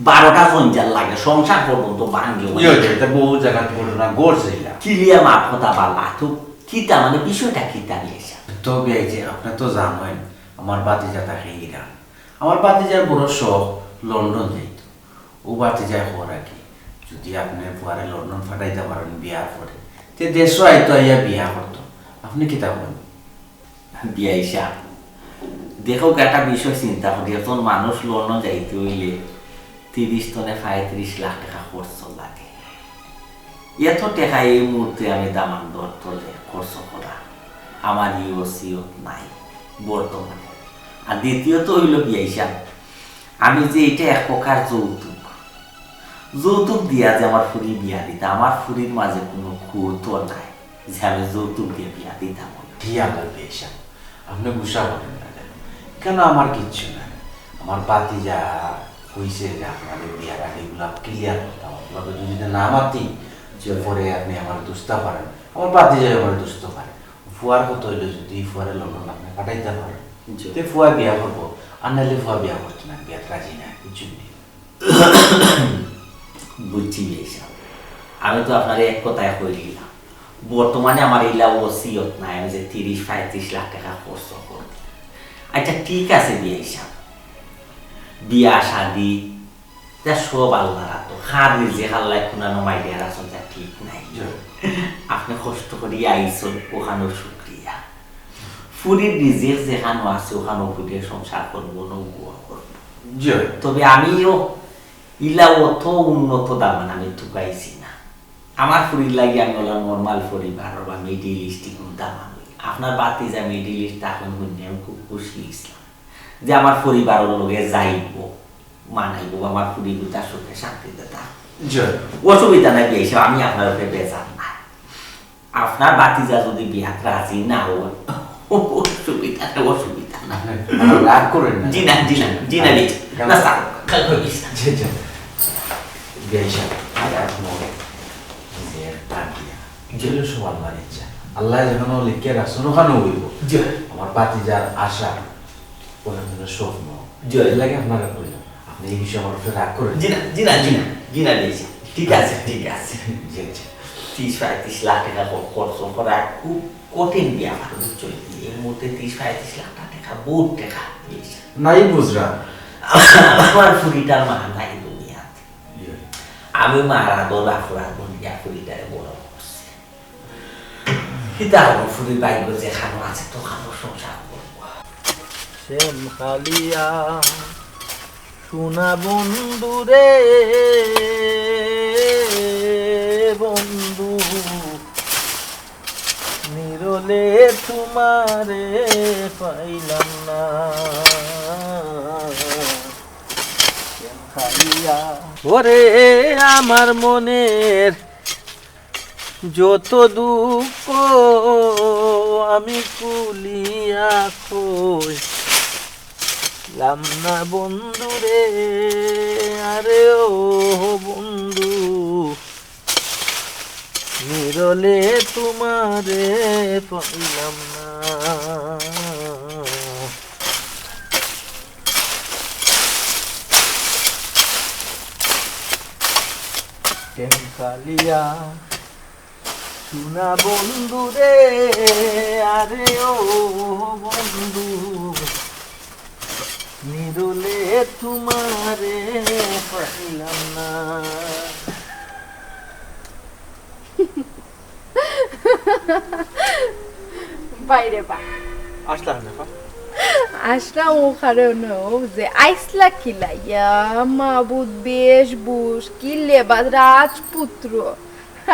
বারোটা জঞ্জাল লাগে, সংসার পর্যন্ত ভাঙ্গে। ইয়ে, ইয়ে, এটা বহু জায়গাত ঘটনা ঘটছে এটা। Clear মাত কথা ভালা, তো কিতা মানে বিষয়টা কিতা বিয়াই সাব? তো বিয়াই যে, আপনি তো জানেন, আমার ভাতিজা থাকে ইরান। আমার ভাতিজার বড় শখ লন্ডন যাইতো। ও ভাতিজায় কর আর কি, যদি আপনি ফুয়ারে লন্ডন ফাটাইতে পারেন বিয়ার পরে, তে দেশও আইতো, আইয়া বিয়া করতো। আপনি কিতা কইন? বিয়াই সাব, দেখো, একটা বিষয় চিন্তা করি, একজন মানুষ লন্ডন যাইতে হইলে তিরিশ তনে পঁয়ত্রিশ লাখ টেকা খরচ লাগে। এত টেকা এই মুহূর্তে আমি দামান্দর তলে খরচ করা আমার ইয়সিয়ত নাই বর্তমানে। আর দ্বিতীয়ত হইল বিয়াই সাব, আমি যে এটা এক প্রকার যৌতুক, যৌতুক দিয়া যে আমার ফুরি বিয়া দিতা, আমার ফুরির মাঝে কোনো খুঁত নাই যে আমি যৌতুক দিয়া বিয়া দিতাম। হি আবার বিয়াই সাব, আপনি গুসা করেন না কেন? কেন আমার কিচ্ছু নাই। আমার ভাতিজা কইছে যে আপনারে বিয়ার আগে ইগুলা clear করতাম, আপনারে যদি না মাতি, যে পরে আপনি আমারে দুষতা পারেন। আমার ভাতিজায় আমারে দুষতা পারে। ফুয়ার কথা অইলো যদি ফুয়ারে লন্ডন আপনি পাঠাইতা পারেন, জি। তে ফুয়া বিয়া করবো, আর নাইলে ফুয়া বিয়া করতো না, বিয়াত রাজি না, বুঝছইন নি? বুঝছি বিয়াই সাব, আমি তো আপনারে এক কথায় কইলিলাম, বর্তমানে আমার ইলা ওসিয়ত নাই, আমি যে তিরিশ পঁয়ত্রিশ লাখ টেকা খরচ করমু। আচ্ছা, ঠিক আছে বিয়াই সাব, বিয়া শাদি, ইতা সব আল্লার আতো। কার রিজিক আল্লায় কুনানো মাইরিয়া রাখছইন, ইতা ঠিক নাই। জি। আপনে কষ্ট করি আইছইন, অখানর শুকরিয়া। ফুরির রিজিক যেখানো আছে, অখানো ফুরিয়ে সংসার করবো, নৌগুয়া করবো। জি। তবে আমিও ইলা অত উন্নত দামান আমি তুকাইছি না। আমার ফুরির লাগি আমি অলা normal পরিবারর বা Middle East কুনু দামান অই। আপনার ভাতিজা Middle East থাকইন হুনিয়া আমি খুব খুশি অইছলাম যে আমার পরিবারর লগে যাইবো, মানাইবো, আমার ফুরি দুইটা সুখে শান্তিতে থাকবো। জি। অসুবিধা নাই বিয়াই সাব, আমি আপনার উপরে বেজার না। আপনার ভাতিজা যদি বিয়াত রাজি না অয়, অসুবিধা নাই, অসুবিধা নাই। না, না, রাগ করেন না। জি না, জি না, জি না, জি না। না, স্যার, খেয়াল করিস না। জি, জি। বিয়াই সাব, আর এক মনে যে এক টান দিয়া। জি। জেলে সমান মারিচ্ছা। আল্লায় যেখানো লিখিয়া রাখছইন, অখানো অইবো। জি। আমার ভাতিজার আশা, অখান যেন স্বপ্ন। জি। এর লাগি আপনারে কইলাম। আপনি এই বিষয়ে আমার উপরে রাগ করেন জি না, জি না, জি না, জি না, জি না। ঠিক আছে, ঠিক আছে। জি, জি। তিরিশ পঁয়ত্রিশ লাখ টেকা খ-, খরচ করা খুব কঠিন ব্যাপার, বুঝছো? এই মুহূর্তে তিরিশ পঁয়ত্রিশ লাখ টেকা বহুত টেকা, জি। নাই বুঝরা। আমার ফুরিটার মা নাই দুনিয়াত। জি। আমি মারা দরা ফুরা দুনিয়া ফুরিটারে বড় করছি। কিতা অইবো, ফুরির ভাগ্য যেখানো আছে, অখানো সংসার করবো। শ্যাম কালিয়া, সোনা বন্ধু রে, বন্ধু, নিরলে তোমারে পাইলাম না। শ্যাম কালিয়া। ওরে আমার মনের যত দুঃখ আমি খুলিয়া কইলাম না বন্ধু রে, আরে ও বন্ধু, নিরলে তোমারে পাইলাম না। শ্যাম কালিয়া, সোনা বন্ধু রে, আরে ও বন্ধু, নিরলে তোমারে পাইলাম না। বাইরে বা। আসলা না, আপা? আসলাম অউ কারণে যে আইসলা কিলা, ইয়া মাবুদ, বেশভূষ, কি লেবাস, রাজপুত্র।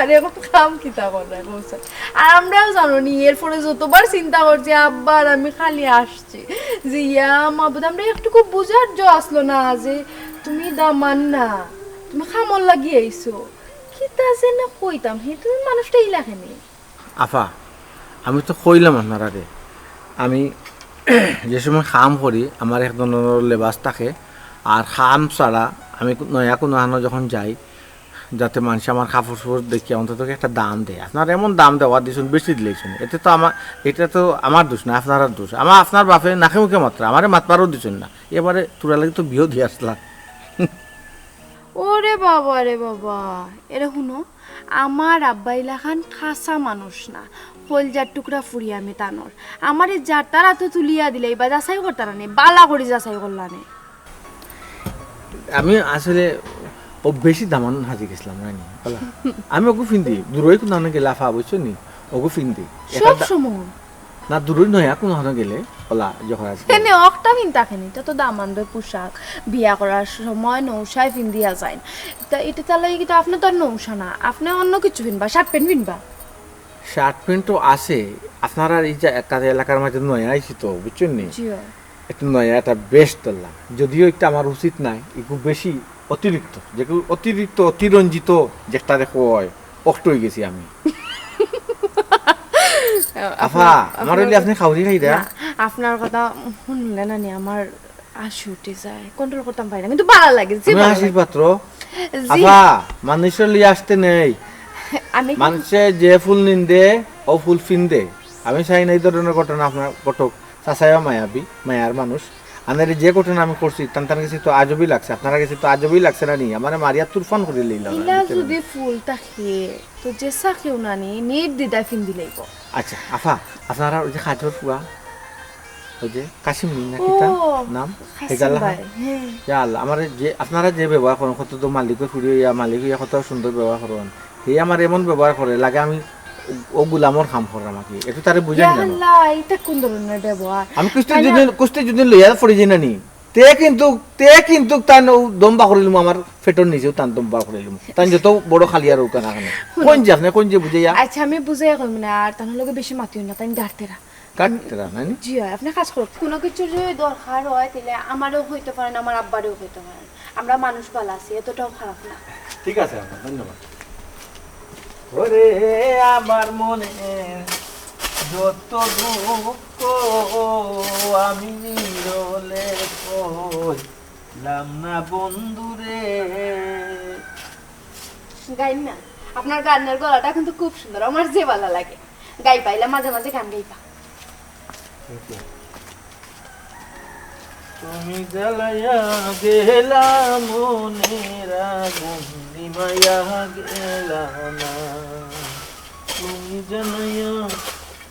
আরে, অখন কাম কিতা কররায়, কও ছাইন? আর আমরাও জানো নি, এরপরে যতবার চিন্তা করছি, আব্বা আর আমি খালি আসছি যে, ইয়া মাবুদ, আমরা একটুকু বুঝার জো আছলো না যে তুমি দামান না, তুমি কামর লাগি আইছো। কিতা যে না কইতাম, হে তুমি মানুষটা ইলা কেনে? আফা, আমি তো কইলাম আপনারারে, আমি যে সময় কাম করি, আমার এক ধরনর লেবাস থাকে, আর কাম ছাড়া আমি নয়া কুনু আনো যখন যাই, যাতে মানষে আমার কাপড় চোপড় দেখিয়া অন্তত একটা দাম দেয়। আপনারা এমন দাম দেওয়া দিছইন, বেশি দিলাইছইন, এতে তো আমার, এটা তো আমার দোষ না, আপনারার দোষ। আমার, আপনার বাপে নাকে মুখে মাতরা, আমারে মাতবারও দিছইন না, এবারে থুড়া লাগি তো বিয়াও দিয়া আসলা। ওরে বাবা রে বাবা, এরে হুনো, আমার আব্বা ইলাখান খাসা মানুষ না, কইলজার টুকরা ফুরি আমি তানর। আমারে যার তার আতো তুলিয়া দিলাইবা, যাচাই করতারা নে, বালা করি যাচাই করলা নে। আমি আসলে অউ বেশি দামান হাজি গেছিলাম, রানি। বালা। আমি অগু ফিন্দি, দূরই কুনু আনো গেলে আফা, বুঝছো নি? অগু ফিন্দি। সব সময়? না, দূরই নয়া কুনু আনো গেলে, বালা, যখন আসি। এনে অকটা ফিন্তা কেনে, ইটা তো দামান্দর পোশাক, বিয়া করার সময় নৌশায় ফিন্দিয়া যাইন। তা ইটা তার লাগি কিন্তু আপনে তো আর নৌশা না, আপনে অন্য কিছু ফিনবা, শার্ট প্যান্ট ফিনবা। শার্ট প্যান্ট তো আছে, আপনারার এই যে কাজে এলাকার মাঝে নয়া আইছি তো, বুঝছইন নি? জি। একটা নয়া একটা বেশ ধরলাম, যদিও এটা আমার উচিত নাই, একটু বেশি অতিরিক্ত, যে কেউ অতিরিক্ত, অতিরঞ্জিত যেটা দেখো হয়, অক্ট হয়ে গেছি আমি। আফা, আপনার, আমার আপনার হইলে আপনি খাওয়ারি খাই দেয়া? না, আপনার কথা শুনলে না নি, আমার হাসি উঠি যায়, কন্ট্রোল করতাম পারি না, কিন্তু ভালা লাগে, জি, আমি ভালা লাগে। হাসির পাত্র। জি। আফা, মানুষরে লইয়া আসতে নেই। আমি কিন্তু মানুষে যে ফুল নিন্দে, ও ফুল ফিন্দে। আমি চাই না এই ধরনের ঘটনা আপনার ঘটুক। চাচাইও মায়াবী, মায়ার মানুষ। আনারে যে ঘটনা আমি করছি, তান তান গেছে তো আজবই লাগছে, আপনারা গেছে তো আজবই লাগছে না নি? আমারে মারিয়া তুরফান করে লইলা ওরা ইলা ভিতরে। যদি ফুল থাকে, তো যে চাকেও না নি, নির্দ্বিধায় ফিন্দি লইব। আচ্ছা, আফা, আপনারা ওই যে কাজর ফুয়া, ওই যে কাশিমণি না কিতা ও, নাম? কাশিম হেগালা ভাই, হ্যাঁ। ইয়া আল্লাহ, আমারে যে, আপনারা যে ব্যবহার করইন, কত তো মালিকর ফুড়ি অইয়া, মালিক অইয়া কত সুন্দর ব্যবহার করইন। হে আমারে এমন ব্যবহার করে, লাগে আমি ও গুলামর কাম কররাম আর কি। একটু তারে বুঝাই ইয়া না। আল্লাহ, এটা কোন ধরনের ব্যবহার? আমি কুস্তি মানে যদি, কুস্তি যদি লইয়া পড়ি যাই না নি, তে কিন্তু, তে কিন্তু তান ও দম্বা করিলিমু, আমার পেটর নিচেও তান দম্বা করিলিমু। তান যত বড় খালিয়ার অউক না কেনে। হুনো। কোন যে আপনি, কোন যে বুঝাইয়া? আচ্ছা, আমি বুঝাইয়া কইমু না, আর তান লগে বেশি মাতিও না, তান ডারতেরা। কাটতেরা, না নি? জি অয়, আপনি কাজ করুন। কোনো কিছু যদি দরকার হয়, তাহলে আমারেও কইতে পারেন, আমার আব্বারেও কইতে পারেন। আমরা মানুষ ভালা আছি, এতটাও খারাপ না। ঠিক আছে, আম্মা, ধন্যবাদ। ওরে আমার মনে যত দুঃখ, আমি নিরলে কইলাম না বন্ধুরে। গাইন না, আপনার গানের গলাটা কিন্তু খুব সুন্দর, আমার যে ভালা লাগে। গাইবা, ইলা মাঝে মাঝে গান গাইবা। তুমি জ্বালাইয়া গেলা মনের আগুন, নিবাইয়া গেলা না। তুমি জ্বালাইয়া,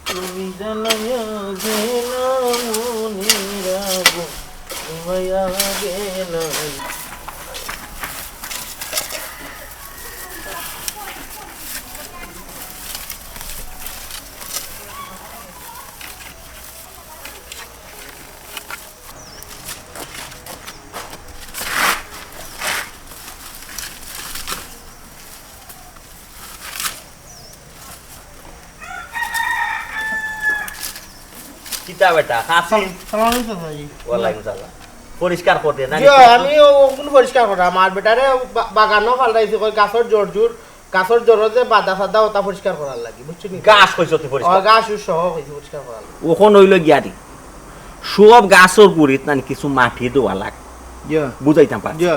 তুমি জ্বালাইয়া গেলা মনের আগুন, নিবাইয়া গেলা না। কিতা বেটা, কাশিম? সালাম আলাইকুম, চাচাজি। ওয়ালাইকুম সালাম। পরিষ্কার কর দে, না জি, নি? আমি ও, ওগুন পরিষ্কার করা। আমার বেটারে বা-, বাগানো ফালাইছি, কই গাছর জড় জুড়, গাছর জড় যে বাদা সাদা ওটা পরিষ্কার করার লাগি, বুঝছো নি? গাছ কইছো তুই পরিষ্কার? ও, গাছ সহ কইছি পরিষ্কার করার লাগি। ওখান অইলো গিয়া রে। সব গাছর গুড়িত নানি কিছু মাটি দেওয়া লাগে। জি। বুঝাইতাম পারছি। জি।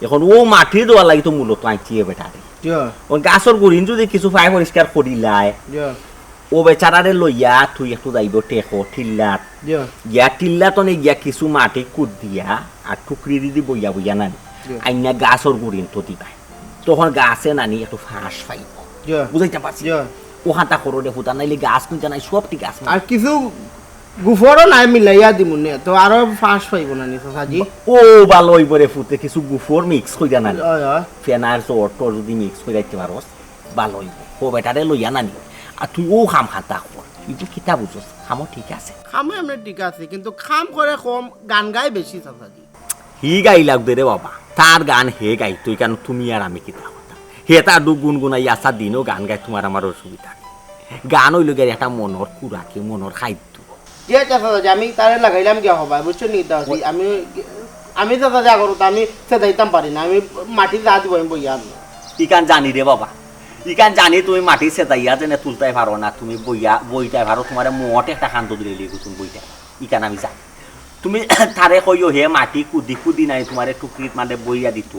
এখন ও মাটি দেওয়ার লাগি তো মূলত আনছি এ বেটারে। জি। ও গাছর গুড়িন যদি কিছু পায় পরিষ্কার করিলায়, জি। ও বেচারারে লইয়া তুই একটু যাইব টেকো টিল্লাত। জি। গিয়া টিল্লাত অনে গিয়া কিছু মাটি কুদ দিয়া আর টুকরি দি দি বইয়া বইয়া নানি। জি। আইনা গাছর গুড়িন তো দিবায়। তখন গাছে নানি একটু ফাঁস পাইব। জি। বুঝাইতাম পারছি? জি। ওখানটা করো রে ফুতা, নাইলে গাছ কুনটা নাই, সব ঠিক আছে। আর কিছু গুফরও নাই মিলাইয়া দিমুনে, তো আরো ফাঁস পাইব না নি, চাচাজি? ও ভালা অইব রে ফুতে, কিছু গুফর mix কইরা নানি। অয়, অয়। ফেনার চর টর যদি mix কইরা দিতে পারস, ভালা অইব। ও বেটারে লইয়া নানি। আর তুই ও কাম খাতা কর। তুই তো কিতা বুঝস, কামও ঠিক আছে। কামও এমনে ঠিক আছে, কিন্তু কাম করে কম, গান গায় বেশি, চাচাজি। হি গাইলাউক দে রে বাবা, তার গান হে গাইতো, ইখান তুমি আর আমি কিতা করতাম? হে তার দু গুনগুনাই আসা দিনও গান গায়, তুমার আমার অসুবিধা নাই। গান অইলো গিয়া একটা মনর খুরাকি, মনর খাদ্য। জি আচ্ছা, চাচাজি, আমি তারে লাগাইলাম গিয়া হবায়, বুঝছো নি? দাওছি, আমি, আমি চাচাজি আগর তো আমি সেদাইতাম পারি না, আমি মাটি যা দিব আমি বইয়া আমি। ইখান জানি রে বাবা, ইখান জানি তুমি মাটি সেদাইয়া যেনে তুলতায় পারো না, তুমি বইয়া, বইতায় পারো, তুমারে মোট একটা কান্দ দিলে লিখো তুমি বইতায় পারো। ইখান আমি জানি। তুমি তারে কইও হে মাটি কুদি কুদি নাই তুমারে টুকরিত মানে বইয়া দিতো।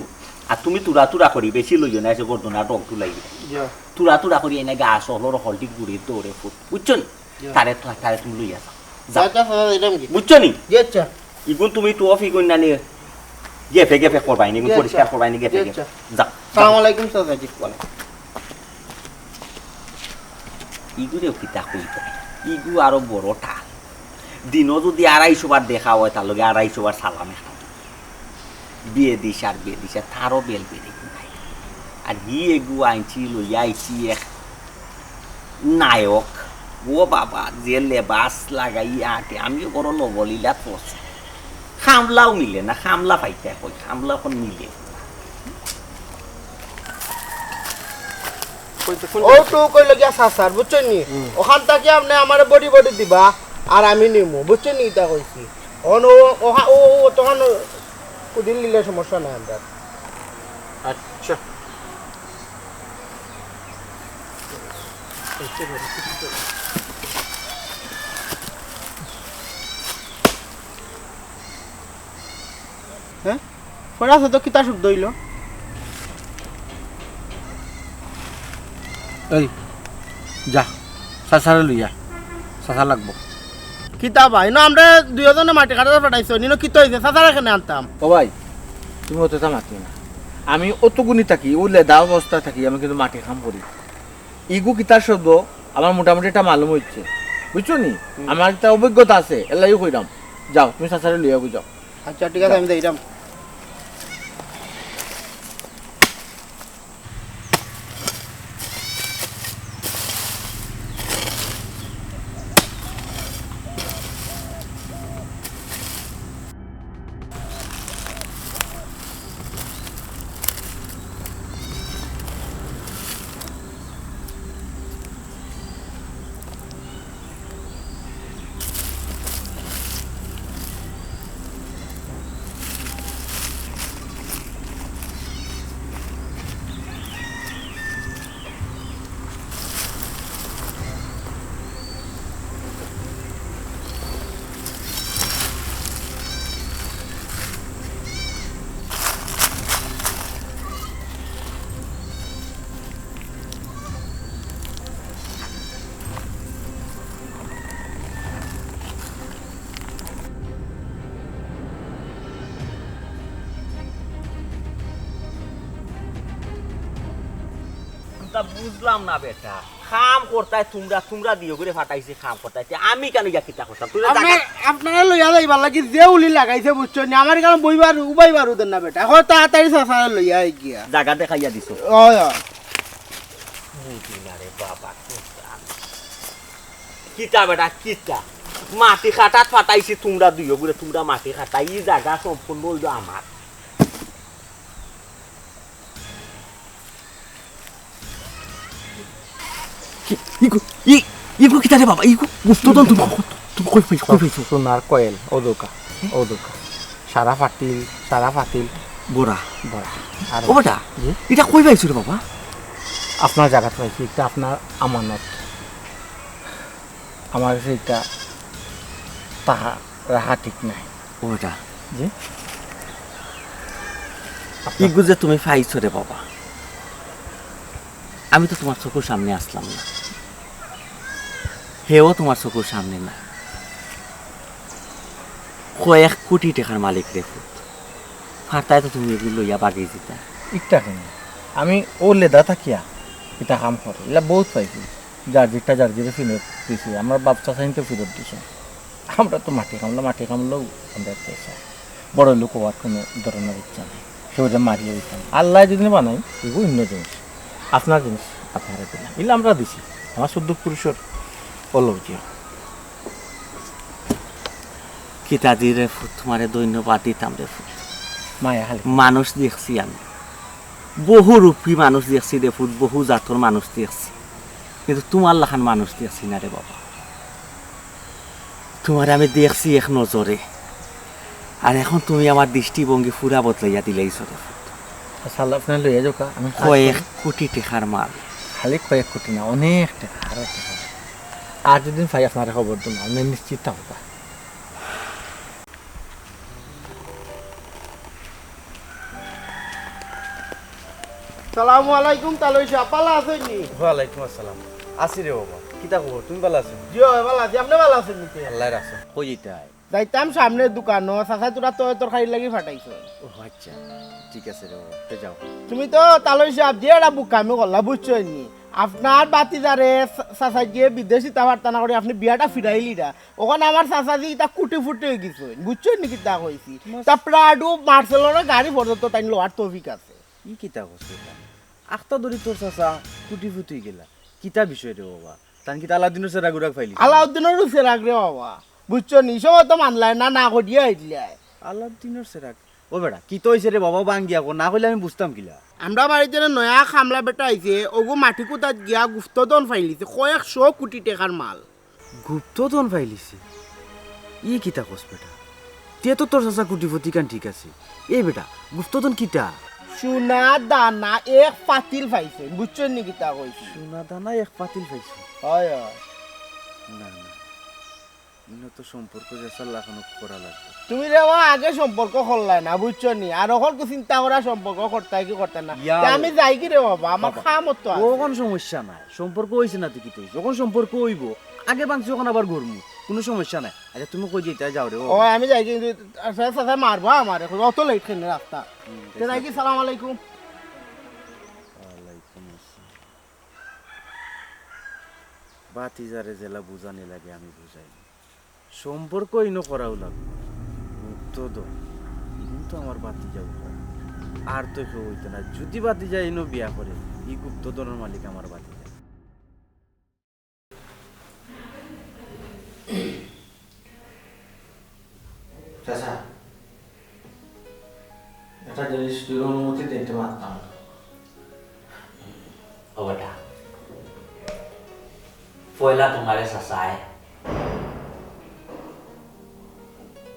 আর তুমি তুরা তুরা করি বেশি লইও না, এসে গর্দনা ডগ তুলাই দিবে। জি। তুরা তুরা করি এনে গাছ হলর হলটি গুড়ির দৌড়ে ফুট। বুঝছো নি? জি। তারে তো, তারে তুমি লইয়া যাও। যাও। আচ্ছা, আচ্ছা, আচ্ছা, এটা আমি কি? বুঝছো নি? জি, আচ্ছা। ইগুন তুমি তো অফি কইন না নি? গেফে গেফে করবাই নি, জি, আচ্ছা। পরিষ্কার করবাই নি, গেফে জি, গেফে। আচ্ছা। যাও। সালাম আলাইকুম, চাচাজি। ওয়ালাইকুম। ইগুরেও কিতা কইতায়? ইগু আরো বড় টাল। দিনো যদি আড়াইশো বার দেখা অয়, তার লগে আড়াইশো বার সালাম একটা। বিয়ে দিস আর বিয়ে দিস আর, তারও বেল বেড়ে নাই। আর হি এগু আনছি, লইয়া আইছি এক নায়ক। ও বাবা, যে লেবাস লাগাইয়া আটে, আমিও বড় লবলীলা করছি। খামলাও মিলে না, খামলা পাইতায় কই, খামলা অখন মিলে। কইতে কোন ও তো কইলো গিয়া চাচার, বুঝছো নি? হুম। ওখান থাকি আপনে আমারে বডি বডি দিবা, আর আমি নিমু, বুঝছো নি? ইতা কইছি। অন ও, ওহা-, ও, ও, তখন কুদিন নিলে সমস্যা নাই আমরার। আচ্ছা। হ্যাঁ? পড়ে আছে তো, কিতা শব্দ অইলো? এই, যা, চাচারে লইয়া, চাচা লাগবো। কিতা বা, ইনো আমরারে দুইওজনে মাটি কাটাত পাঠাইছো, ইনো কিতা অইছে? চাচারে কেনে আনতাম? ও ভাই, তুমি অততা মাতিও না। আমি অতগুনি থাকি, অউ লেদা অবস্থা থাকি, আমি কিন্তু মাটি কাম করি। ইগু কিতার শব্দ, আমার মোটামুটি একটা মালুম অইছে, বুঝছো নি? আমার একটা অভিজ্ঞতা আছে, এরলাগি কইরাম। যাও, তুমি চাচারে লইয়া যাও। আচ্ছা, ঠিক আছে, আমি যাইরাম। তা বুঝলাম না বেটা, কাম করতায় তুমরা, তুমরা দিও করে ফাটাইছি কাম করতায়, তে আমি কেনে গিয়া কিতা করতাম? তুই জাগা, আপনার, আপনারে লইয়া যাইবার লাগি যে উলি লাগাইছে, বুঝছো নি? আমার কারণ বইবার, উবাইবার উদের না বেটা। এখন তাড়াতাড়ি চাচারে লইয়া আই গিয়া। জাগা দেখাইয়া দিছো। অয়, অয়। বুঝি না রে বাবা, কিতা? কিতা বেটা, কিতা? মাটি কাটাত ফাটাইছি তুমরা দুইও করে, তুমরা মাটি কাটাই, ই জাগা সম্পূর্ণ অইলো আমার। কি, ইগু, ই, ইগু কিতা রে বাবা? ইগু গুপ্তধন তুমি, তুমি কই পাইছো, কই পাইছো? সোনার কয়েল, অউ দেউক্কা, অউ দেউক্কা। সারা ফাটিল, সারা ফাটিল। বড়া। বড়া। আর ও বেটা, জি? ইটা কই পাইছো রে বাবা? আপনার জাগাত পাইছি, ইটা আপনার আমানত। আমার কাছে ইটা তাহা রাখা ঠিক নাই। ও বেটা। জি? ইগু যে তুমি পাইছো রে বাবা, আমি তো তুমার চকুর সামনে আছলাম না, হেও তুমার চকুর সামনে না। কয়েক কোটি টেকার মালিক রে ফুত, পারতায় তো তুমি ইগু লইয়া বাগি যিতা। ইটা কেনে? আমি অউ লেদা থাকিয়া ইতা কাম করি, ইলা বউত পাইছি। যার যেটা যার যেটা ফিরত দিছি, আমার বাপ চাচাইন্তে ফিরত দিছে। আমরা তো মাটি কামলা, মাটি কামলাও আমরা পেশা। বড় লোক অওয়ার কুনু ধরনর ইচ্ছা নাই। কেউরে মারিয়া দিতাম। আল্লায় যদি বানাই, ইগু অইন্য জিনিস। আপনার জিনিস আপনারে দিলাম। ইলা আমরা দিছি। আমার চৌদ্দ পুরুষর অলৌকিক। কিতা দি রে ফুত, তুমারে ধন্যবাদ দিতাম রে ফুত। মায়া খালি। মানুষ দেখছি আমি। বহু রূপী মানুষ দেখছি রে ফুত, বহু জাতর মানুষ দেখছি। কিন্তু তুমার লাখান মানুষ দেখছি না রে বাবা। তুমারে আমি দেখছি এক নজরে, আর এখন তুমি আমার দৃষ্টিভঙ্গি পুরা বদলাইয়া দিলাইছো রে ফুত। আচ্ছা, আল্লাহ আপনারে লইয়া যাউক্কা, আমি কাজ কয়েক করি। কোটি টেকার মাল। খালি কয়েক কোটি না, অনেক টেকা, আরো টেকা। আর যদি পাই আপনারে খবর দিমু, আপনে নিশ্চিত থাকবা। সালামু আলাইকুম, তালই সাব, ভালা আছইন নি? ওয়ালাইকুম আসসালাম। আছি রে বাবা, কিতা খবর? তুমি ভালা আছো? জি অয়, ভালা আছি। আপনে ভালা আছইন নি তে? আল্লায় রাখছে। কই যাইতায়? যাইতাম সামনে দোকানো, চাচায় থুড়া তয়-তরকারির লাগি ফাটাইছইন। ও আচ্ছা, ঠিক আছে রে বাবা, তে যাও। তুমি তো তালই সাব যে একটা বুকামি করলা, বুঝছো নি? আপনার ভাতিজারে চা-, চাচায় গিয়া বিদেশি তা পারতা না করি আপনে বিয়াটা ফিরাইলিরা। অখন আমার চাচাজি ইতা কোটিপতি অইগেছইন, বুঝছইন নি কিতা কইছি? তা প্রাডো, মার্সেলোনার গাড়ি পর্যন্ত তাইন লওয়ার তৌফিক আছে। ই কিতা কস বেটা? আখতা ধরি তোর চাচা কোটিপতি অইগেলা। কিতা বিষয় রে বাবা? তান কিতা আলাউদ্দিনর চেরাগ উরাগ ফাইলিছে? আলাউদ্দিনরও চেরাগ রে বাবা। বুঝছো নি? ই সময় তো মানলায় না, না করিয়া আইলায়। আলাউদ্দিনর চেরাগ? ও বেটা, কিতা অইছে রে বাবা? ভাঙ্গিয়া ক, না কইলে আমি বুঝতাম কিলা? আমরার বাড়িত যেন নয়া কামলা বেটা আইছে, অগু মাটি কুতাত গিয়া গুপ্তধন ফাইলিছে, কয়েক শ কোটি টেকার মাল। গুপ্তধন ফাইলিছে? ই কিতা কস বেটা? তে তো তোর চাচা কোটিপতি খান ঠিক আছে। এই বেটা, গুপ্তধন কিতা? সোনা দানা এক পাতিল ফাইছে, বুঝছইন নি কিতা কইছি? সোনা দানা এক পাতিল ফাইছে? অয়, অয়। না, না। ইনো তো সম্পর্ক যে চাল্লা খানো করা লাগবো। তুমি রে বাবা আগে সম্পর্ক করলায় না, বুঝছো নি? আর অখন কি চিন্তা করা সম্পর্ক করতায় কি করতায় না? ইয়া তে আমি যাইগি রে বাবা, আমার বাবা, কাম তো আছে। অখন সমস্যা নাই, সম্পর্ক অইছে না তো কিতা অইছে? যখন সম্পর্ক অইবো, আগে ভাঙছি অখন আবার গড়মু, কুনু সমস্যা নাই। আচ্ছা তুমি কই যাইতায় যাও রে ও। ও আমি যাইগি, কিন্তু চাচা মারবো আমারে, অত লেট কেনে রাস্তা। হুম, তে যাইগি, সালাম আলাইকুম। ওয়ালাইকুম আসসালাম। ভাতিজারে যেলা বুঝানি লাগে আমি বুঝাই। সম্পর্ক ইনো করাউ লাগবো। গুপ্তধন, ইগুন তো আমার ভাতিজাউ অয়। আর তো কেউ অইতো না। যুদি ভাতিজায় ইনো বিয়া করে, ই গুপ্তধনর মালিক আমার ভাতিজা। চাচা, একটা জিনিস তুই অনুমতি দিতে পারতাম। ও বেটা, পয়লা তোমারে চাচায়,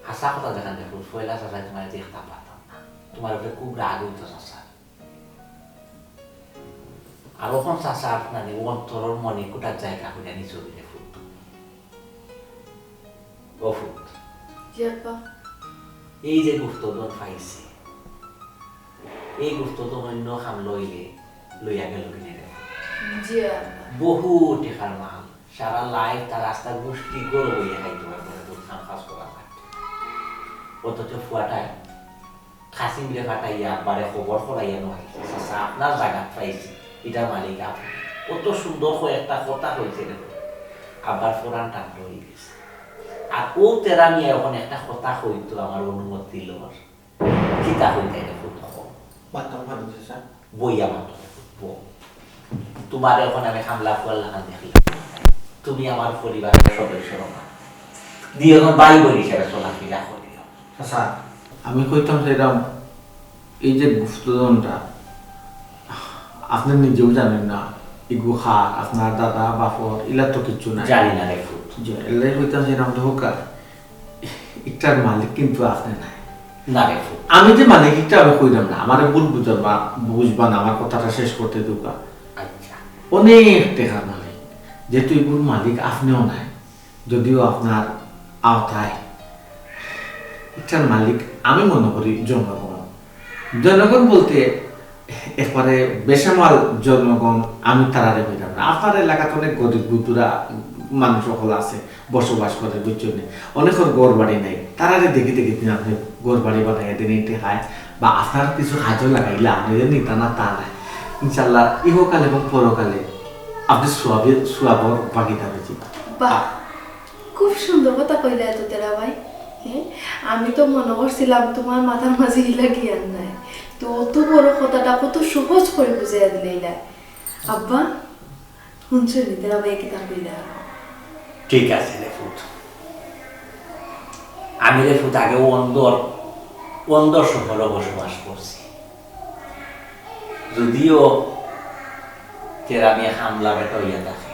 হাছা কথা যেখান দেখো, পয়লা চাচায় তোমারে দেখতাম পারতাম না। তোমার উপরে খুব রাগ অইতো চাচা। আর অখন চাচার নানি অন্তরর মনে কুটার জাগা করিয়া নিছো রে ফুত। ও ফুত। জি আব্বা। এই যে গুপ্তধন পাইছে, এই গুপ্তধন অন্য কাম লইলে লইয়া গেল কিনে রে। জি আব্বা। বহু টেকার মাল, সারা life তার আস্তা গুষ্টি গরু বইয়া খাইতো পারবো না, তোর কাম কাজ করা লাগতো। অথচ ফুয়াটায় কাসিমরে পাঠাইয়া আব্বারে খবর করাইয়া নয়, চাচা আপনার জাগাত পাইছি, ইটার মালিক আপনে। কত সুন্দর কয় একটা কথা কইছে রে, আব্বার পরান টান ধরি গেছে। আর ও তেরা মিয়া অখন একটা কথা কইতো আমার অনুমতি লর, কিতা কইতায় রে ফুত কও? মাতাম পারি চাচা। বইয়া মাতো রে ফুত, বও। তোমারে অখন আমি কামলা ফুয়ার লাখান দেখি, তুমি আমার পরিবারর সদস্য না, দুইজন ভাই বইন হিসাবে চলাফিরা করিও। চাচা, আমি কইতাম চাইরাম, এই যে গুপ্তধনটা, আপনে নিজেও জানইন না, ইগু কার, আপনার দাদা, বাপর, ইলা তো কিচ্ছু নাই। জানি না রে ফুত। জি, এর লাগি কইতাম চাইরাম, দেখউক্কা, ইটার মালিক কিন্তু আপনে নায়। না রে ফুত। আমি যে মালিক, ইটা আমি কইরাম না, আমারে ভুল বুঝবা, বুঝবা না, আমার কথাটা শেষ করতে দেউক্কা। আচ্ছা। অনেক টেকার মালিক, যেহেতু ইগুর মালিক আপনেও নায়, যদিও আপনার আওতায়, ইটার মালিক আমি মনে করি জনগণ। জনগণ বলতে একবারে বেসামাল জনগণ, আমি তারারে কইরাম না। আপনার এলাকাত অনেক গরিব গুতুরা মানুষ অকল আছে, বসবাস করে, বুঝছইন নি? অনেকর ঘর বাড়ি নাই, তারারে দেখি দেখি দিন আপনে ঘর বাড়ি বানাইয়া দিন, ইটা খায়, বা আপনার কিছু কাজও লাগাইলা, আপনে যে নিতা না তা নায়। ইনশাআল্লাহ ইহকাল এবং পরকালে আপনে সওয়াবে, সওয়াবর ভাগিদার অইযিবা। বাহ, খুব সুন্দর কথা কইলা তো তেরা ভাই। হ্যাঁ, আমি তো মনে করছিলাম তোমার মাথার মাঝে ইলা জ্ঞান নাই, তো অত বড় কথাটা কত সহজ করি বুঝাইয়া দিলাইলা। আব্বা, হুনছো নি তেরা ভাই কিতা কইলা? ঠিক আছে রে ফুত, আমি রে ফুত আগেও অন্দর, অন্দর শহরো বসবাস করছি। যদিও তেরা মিয়া কামলা বেটা অইয়া থাকে,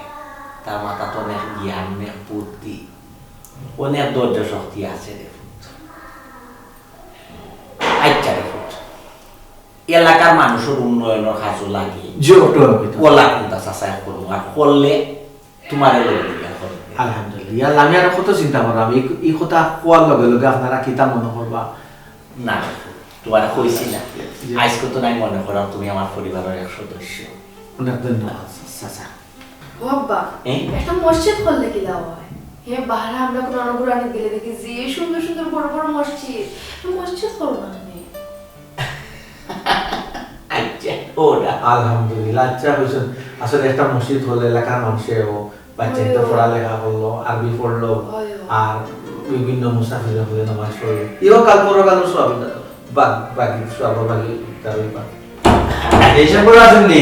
তার মাথাত অনেক জ্ঞান, অনেক বুদ্ধি, অনেক ধৈর্য শক্তি আছে রে ফুত। আচ্ছা রে ফুত, এলাকার মানুষর উন্নয়নর কাজও লাগে। জি, অটো আমি কইতাম। অলা কুনতা চাচায় করমু, আর করলে তোমারে লগে লইয়া করমু। আলহামদুলিল্লাহ। ইয়া আল্লাহ, আমি আরো কত চিন্তা করলাম। এই, এই কথা কওয়ার লগে লগে আপনারা কিতা মনে করবা? না, তোমারে কইছি না। জি। আইজকু তো নাই মনে করাম তুমি আমার পরিবারর এক সদস্য। অনেক ধন্যবাদ, চাচা। ও আব্বা, এ? একটা মসজিদ করলে কিলা অয়? হে বাহারা আমরা কুরআন কুরআন গেলে দেখি যে সুন্দর সুন্দর বড় বড় মসজিদ। মসজিদ করো না আপনি। আচ্ছা, ওরা। আলহামদুলিল্লাহ, আচ্ছা কইছইন। আসলে একটা মসজিদ করলে এলাকার মানুষেও বাচ্চাইন্তে অয়, অয়। পড়ালেখা করলো, আরবি পড়লো, অয়, অয়। আর বিভিন্ন মুসাফির হকলে নামাজ পড়লো। ইহকাল পরকালর সওয়াব ইটা তো। বাদ, বাকি সওয়াব বাকি তার ওই বাদ। এইসব করে আসেননি?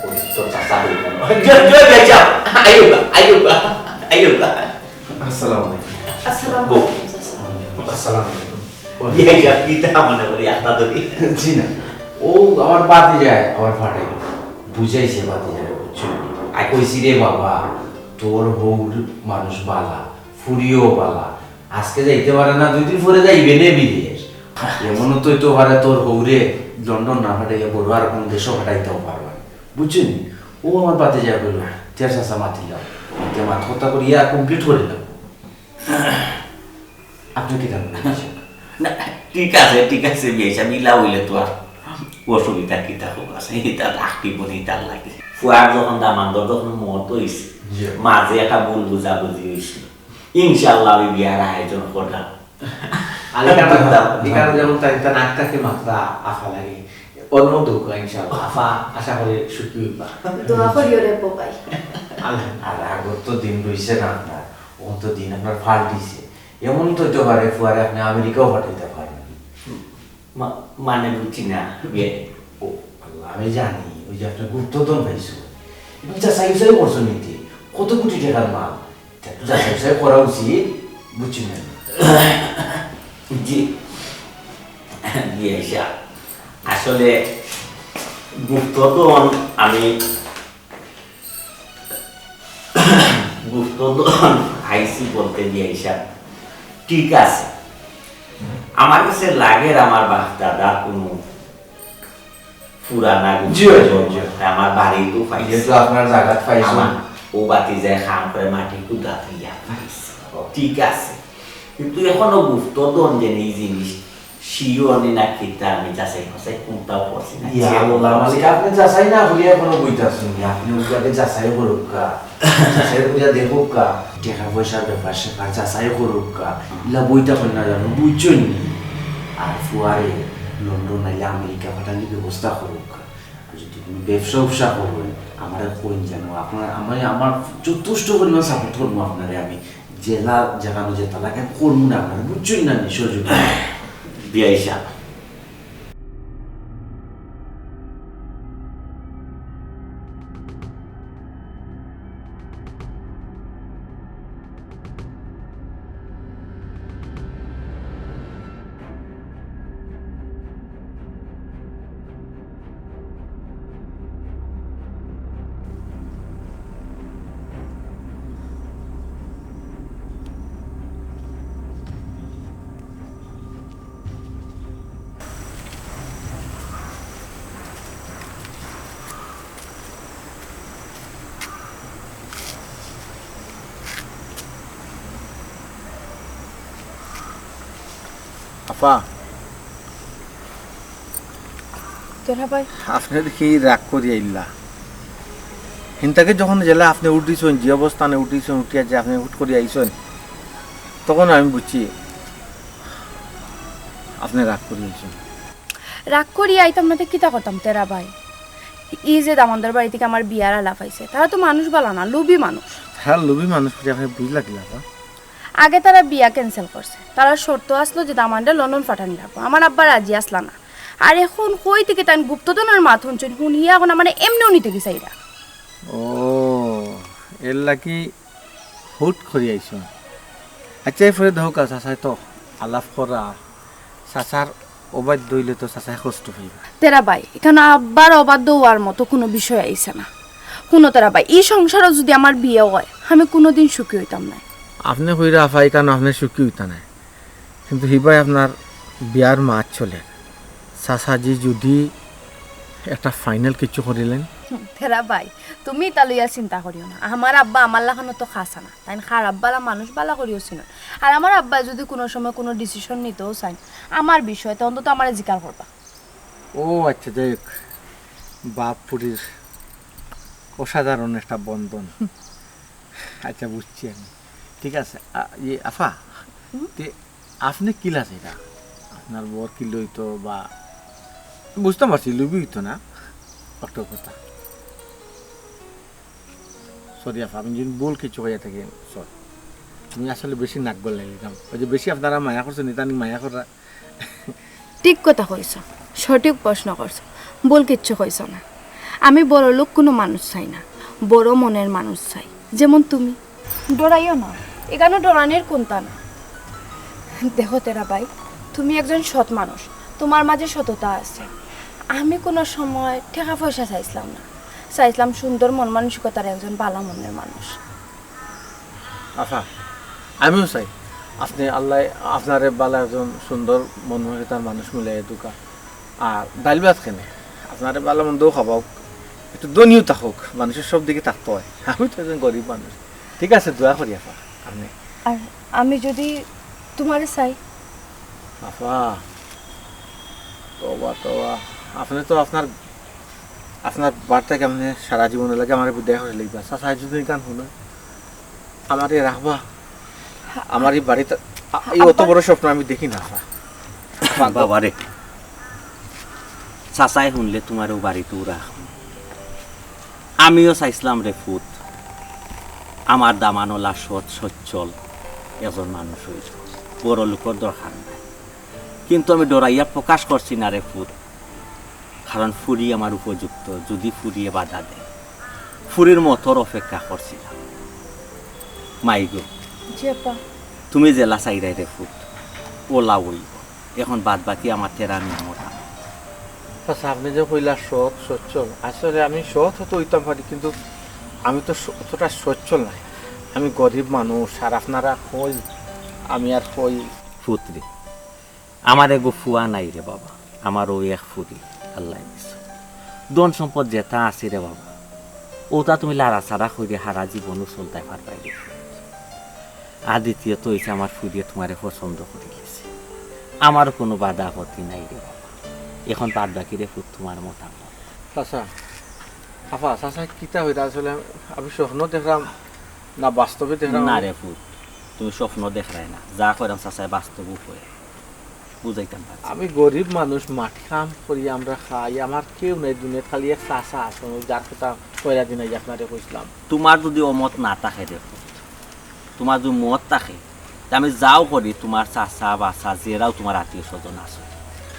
ওই তো চাচা হইল। জয়, জয়, জয়, জয়। আইবা, আইবা, আইবা। আসসালামু আলাইকুম। আসসালামু আলাইকুম, চাচা। আসসালামু আলাইকুম। ইয়ে, ইয়ে, কিতা মনে করি, আত্মা ধরি। জি না। ও আমার বাতি যায়, আমার ফাটে। বুঝাইছে বাতি যায়, বুঝছো? আর কইছি রে বাবা, তোর হউর মানুষ বালা, ফুরিও বালা। আজকে যাইতে পারে না, দুই দিন পরে যাইবে নে বিদেশ। এমনও তো হইতে পারে তোর হউরে লন্ডন না ফাটাইয়া বড় আর কোন দেশও ফাটাইতেও পারবা না। বুঝছো নি? ও আমার বাতি যায় কইল, তে চাচা মাতিলাম। তে মাত কথা করিয়া complete করিলাম। আপনি কিতা মনে করছেন? না, ঠিক আছে, ঠিক আছে, বিয়াই সাব, ইলা অইলে তো আর অসুবিধা কিতা অইবো আছে, ইটা রাখবো নি তার লাগি। ফুয়ার যখন দামান্দর যখন মত অইছে, জি। মাঝে একটা ভুল বুঝাবুঝি অইছিল, ইনশাআল্লাহ আমি বিয়ার আয়োজন করলাম। আর এখানে, এখানে যেমন তাই তা নাক থাকে মাত্রা আফা লাগে, অন্য দোকা ইনশাআল্লাহ আফা আশা করি সুখী অইবা। দোয়া করিও রে বাবাই। আল্লাহ। আর আগর তো দিন রইছে না আপনার, অখন তো দিন আপনার ফাল দিছে। এমন তো হইতে পারে ফুয়ারে আপনি আমেরিকাও পাঠাইতে পারেন। মা-, মানে বুঝছি না। ইয়ে, ও আল্লাহ, আমি জানি, ওই যে আপনি গুপ্তধন পাইছো, এবং যাচাই উচাই করছো নিতে, কত কোটি টাকার মাল, এটা একটু যাচাই উচাই করা উচিত, বুঝছি না। জি, জি, আইসা। আসলে গুপ্তধন আমি গুপ্তধন আইছি বলতে বিয়াই সাব, ঠিক আছে, আমার কাছে লাগের আমার বাপ দাদার কোনো পুরানা জি, জি, জি। আমার বাড়িতেও পাইছি। যেহেতু আপনার জাগাত পাইছো। আমার ও বাতি যায় কাম করে মাটি কুদাতে ইয়া পাইছি। ঠিক আছে। কিন্তু এখনো গুপ্তধন যে এই জিনিস শিওর নি না কিতা আমি যাচাই বাছাই কোনটাও করছি না। ইয়া আল্লাহ, মালিক, আপনি যাচাই না করিয়া এখনো বইতাছেন নি? আপনি ওগুলাকে যাচাই করুক্কা, যাচাই করিয়া দেখুক্কা। টাকা পয়সার ব্যাপার স্যাপার যাচাই করুক্কা। ইলা বইতা কই না জানো, বুঝছেন নি? আর ফুয়ারে লন্ডন নাইলে আমেরিকা পাঠানির ব্যবস্থা করুক্কা। আর যদি কোনো ব্যবসা উবসা করবেন, আমারে কইন জানো, আপনার, আমি, আমার যথেষ্ট পরিমাণ সাপোর্ট করবো আপনারে আমি। জেলা যেখানো যেতা লাগে আমি করবো না আপনারে, বুঝছেন না নি, সহযোগিতা। বিয়াই সাব। আফা। তেরা ভাই। আপনে দেখি রাগ করি আইলা। হিনতাকে যখন জেলা আপনে উঠিছইন, যে অবস্থানে উঠিছইন, উঠিয়া যে আপনে হুট করি আইছইন, তখন আমি বুঝছি আপনে রাগ করি আইছইন। রাগ করি আইতাম না তে কিতা করতাম তেরা ভাই? ই যে দামান্দর বাড়ি থাকি আমার বিয়ার আলাপ আইছে, তারা তো মানুষ বালা না, লোভী মানুষ। তারা লোভী মানুষ করি আপনে বুঝলা কিলা বা? আগে তারা বিয়া cancel করছে। তারার শর্ত আছলো যে দামান্দরে লন্ডন পাঠানি লাগবো। আমার আব্বা রাজি আছলা না। আর এখন কই থাকি তাইন গুপ্তধনর মাত হুনছইন, হুনিয়া এখন আমারে এমনেউ নিতে গেছইন এরা। ও, এর লাগি হুট করি আইছো। আচ্ছা, এরপরে দেখো কা, চাচায় তো আলাপ করা, চাচার অবাধ্য অইলে তো চাচায় কষ্ট পাইবা। তেরা ভাই, ইখানো আব্বার অবাধ্য অওয়ার মতো কুনু বিষয় আইছে না। হুনো তেরা ভাই, ই সংসারো যুদি আমার বিয়া অয়, আমি কুনুদিন সুখী অইতাম নায়। আপনে কইরা আফা, ইখানো আপনে সুখী অইতা নায়। কিন্তু হিবায় আপনার বিয়ার মাত চলে। চাচাজি যুদি একটা final কিছু করিলেন। হুম, তেরা ভাই, তুমি ইতা লইয়া চিন্তা করিও না। আমার আব্বা আমার লাখান অত খাছা না। তাইন খারাপ বালা মানুষ বালা করিও চিনইন। আর আমার আব্বায় যুদি কুনু সময় কুনু decision নিতেও চাইন আমার বিষয়ে, তখন তো আমারে জিকার করবা। ও আচ্ছা, যাই হোক, বাপ পুড়ির অসাধারণ একটা বন্ধন। আচ্ছা, বুঝছি আমি। ঠিক আছে। আ, ইয়ে, আফা, হুম? তে আপনে কিলা চাইরা? আপনার বর কিলা অইতো বা, বুঝতাম পারছি, লুবি অইতো না, অত কথা। Sorry আফা, আমি যদি ভুল কিছু কইয়া থাকি, sorry। আমি আসলে বেশি নাক গলাইলিতাম। ওই যে বেশি আপনারা মায়া করছেন, ইদানিং মায়া করা। ঠিক কথা কইছো, সঠিক প্রশ্ন করছো, ভুল কিচ্ছু কইছো না। আমি বড়লোক কুনু মানুষ চাই না, বড় মনের মানুষ চাই, যেমন তুমি। ডরাইও না, ইখানো ডরানির কুন্তা না। দেখো তেরা ভাই, তুমি একজন সৎ মানুষ, তুমার মাঝে সততা আছে। আমি কুনু সময় টেকা পয়সা চাইছলাম না, চাইছলাম সুন্দর মন মানসিকতার একজন বালা মনের মানুষ। আফা, আমিও চাই আপনে আল্লায় আপনারে বালা একজন সুন্দর মন মানসিকতার মানুষ মিলাইয়া দেউক্কা। আর ডাইল ভাত কেনে, আপনারে বালা মন্দও খাওয়াউক, একটু ধনীও থাকউক, মানুষর সব দিকে থাকতে অয়। আমি তো একজন গরিব মানুষ। ঠিক আছে, দোয়া করি আফা, আপনে। আর আমি যদি তুমারে চাই? আফা, তওবা, তওবা। আপনে তো আপনার, আপনার বাড়িত থাকি আপনে সারা জীবনর লাগি আমারে বিদায় করি লাইবা। চাচায় যদি ইখান হুনইন, আমারে রাখবা? আমার ই বাড়িত, আ-, ই অত আব্বা। বড় স্বপ্ন আমি দেখি না, আফা। আফা, বাবা রে, চাচায় হুনলে তুমারে অউ বাড়িত রাখমু। আমিও চাইছলাম রে ফুত, আমার দামানওলা সৎ সচ্ছল একজন মানুষ অইল, বড় লোকর দরকার নাই। কিন্তু আমি ডরাইয়া প্রকাশ করছি না রে ফুত, কারণ ফুরি আমার উপযুক্ত, যদি ফুরিয়ে বাধা দেয়। ফুরির মতর অপেক্ষা করছিলাম। মাই গো, জি আব্বা। তুমি যেলা চাইরায় রে ফুত, অলা অইব। এখন বাদ বাকি আমার তেরা নিয়ামত আমার। চাচা, আপনে যে কইলা সৎ, সচ্ছল, আসলে আমি সৎ হয়তো অইতাম পারি, কিন্তু আমি তো স-, অতটা সচ্ছল নায়। আমি গরিব মানুষ, আর আপনারা কই, আমি আর কই। ফুত রে, আমার এগু ফুয়া নাই রে বাবা, আমার অউ এক ফুরি আল্লায় দিছে। ধন সম্পদ যেতা আছে রে বাবা, অতা তুমি লাড়াচাড়া করি হারা জীবনও চলতায় পারবায় রে ফুত। আর দ্বিতীয়ত অইছে, আমার ফুরিয়ে তুমারে পছন্দ করি গেছে, আমারও কুনু বাধা আপত্তি নাই রে বাবা। এখন বাদ বাকি রে ফুত তুমার মতামত। চাচা, আফা, চাচা কিতা কইরা আসলে আমি স্বপ্ন দেখরাম না বাস্তবে দেখরাম? না রে ফুত, তুমি স্বপ্ন দেখরায় না, যা কইরাম চাচায় বাস্তবও কয়। বুঝাইতাম পারছি। আমি গরিব মানুষ, মাটি কাম করি আমরা খাই, আমার কেউ নাই দুনিয়াত, খালি এক চাচা আছইন, অউ যার কথা পয়লা দিন আইয়া আপনারে কইছলাম। তুমার যদি অমত না থাকে রে ফুত, তুমার যদি মত থাকে, তে আমি যাও করি, তুমার চাচা বাচা যেরাও তুমার আত্মীয় স্বজন আছে,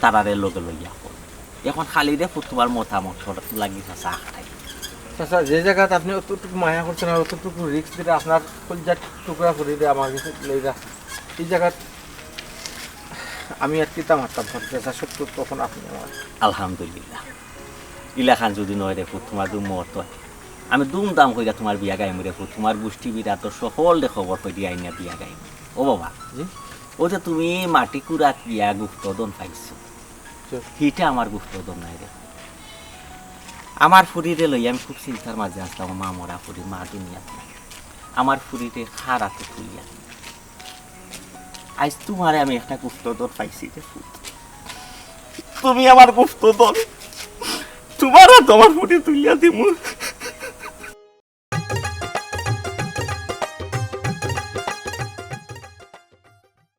তারারে লগে লইয়া করি। এখন খালি রে ফুত তুমার মতামতর লাগি চাচা আখড়াই। চাচা, যে জাগাত আপনে অতটুকু মায়া করছইন আর অতটুকু risk দিরা আপনার কলিজার টুকরা ফুরিরে আমার গেছে লইরা, ই জাগাত আমি আর কিতা মাততাম পারি, চাচা, সত্য তখন আপনে আমার। আলহামদুলিল্লাহ, ইলাখান যদি নয় রে ফুত, তুমার যদি মত অয়, আমি ধুমধাম কইরা তুমার বিয়া গাইমু রে ফুত, তুমার গুষ্টি বিরাদর সকলরে খবর করি আইনা বিয়া গাইমু। ও বাবা, জি? অউ যে তুমি মাটি কুড়াত গিয়া গুপ্তধন পাইছো, জি। হিটা আমার গুপ্তধন নায় রে ফুত। আমার ফুরিরে লইয়া আমি খুব চিন্তার মাঝে আছলাম, আমার মা মরা ফুরি, মা দুনিয়াত নাই। আমার ফুরিরে কার আতো তুলিয়া দিমু। আইজ তুমারে আমি একটা গুপ্তধন পাইছি রে ফুত। তুমি আমার গুপ্তধন। তুমার আতো আমার ফুরি তুলিয়া দিমু।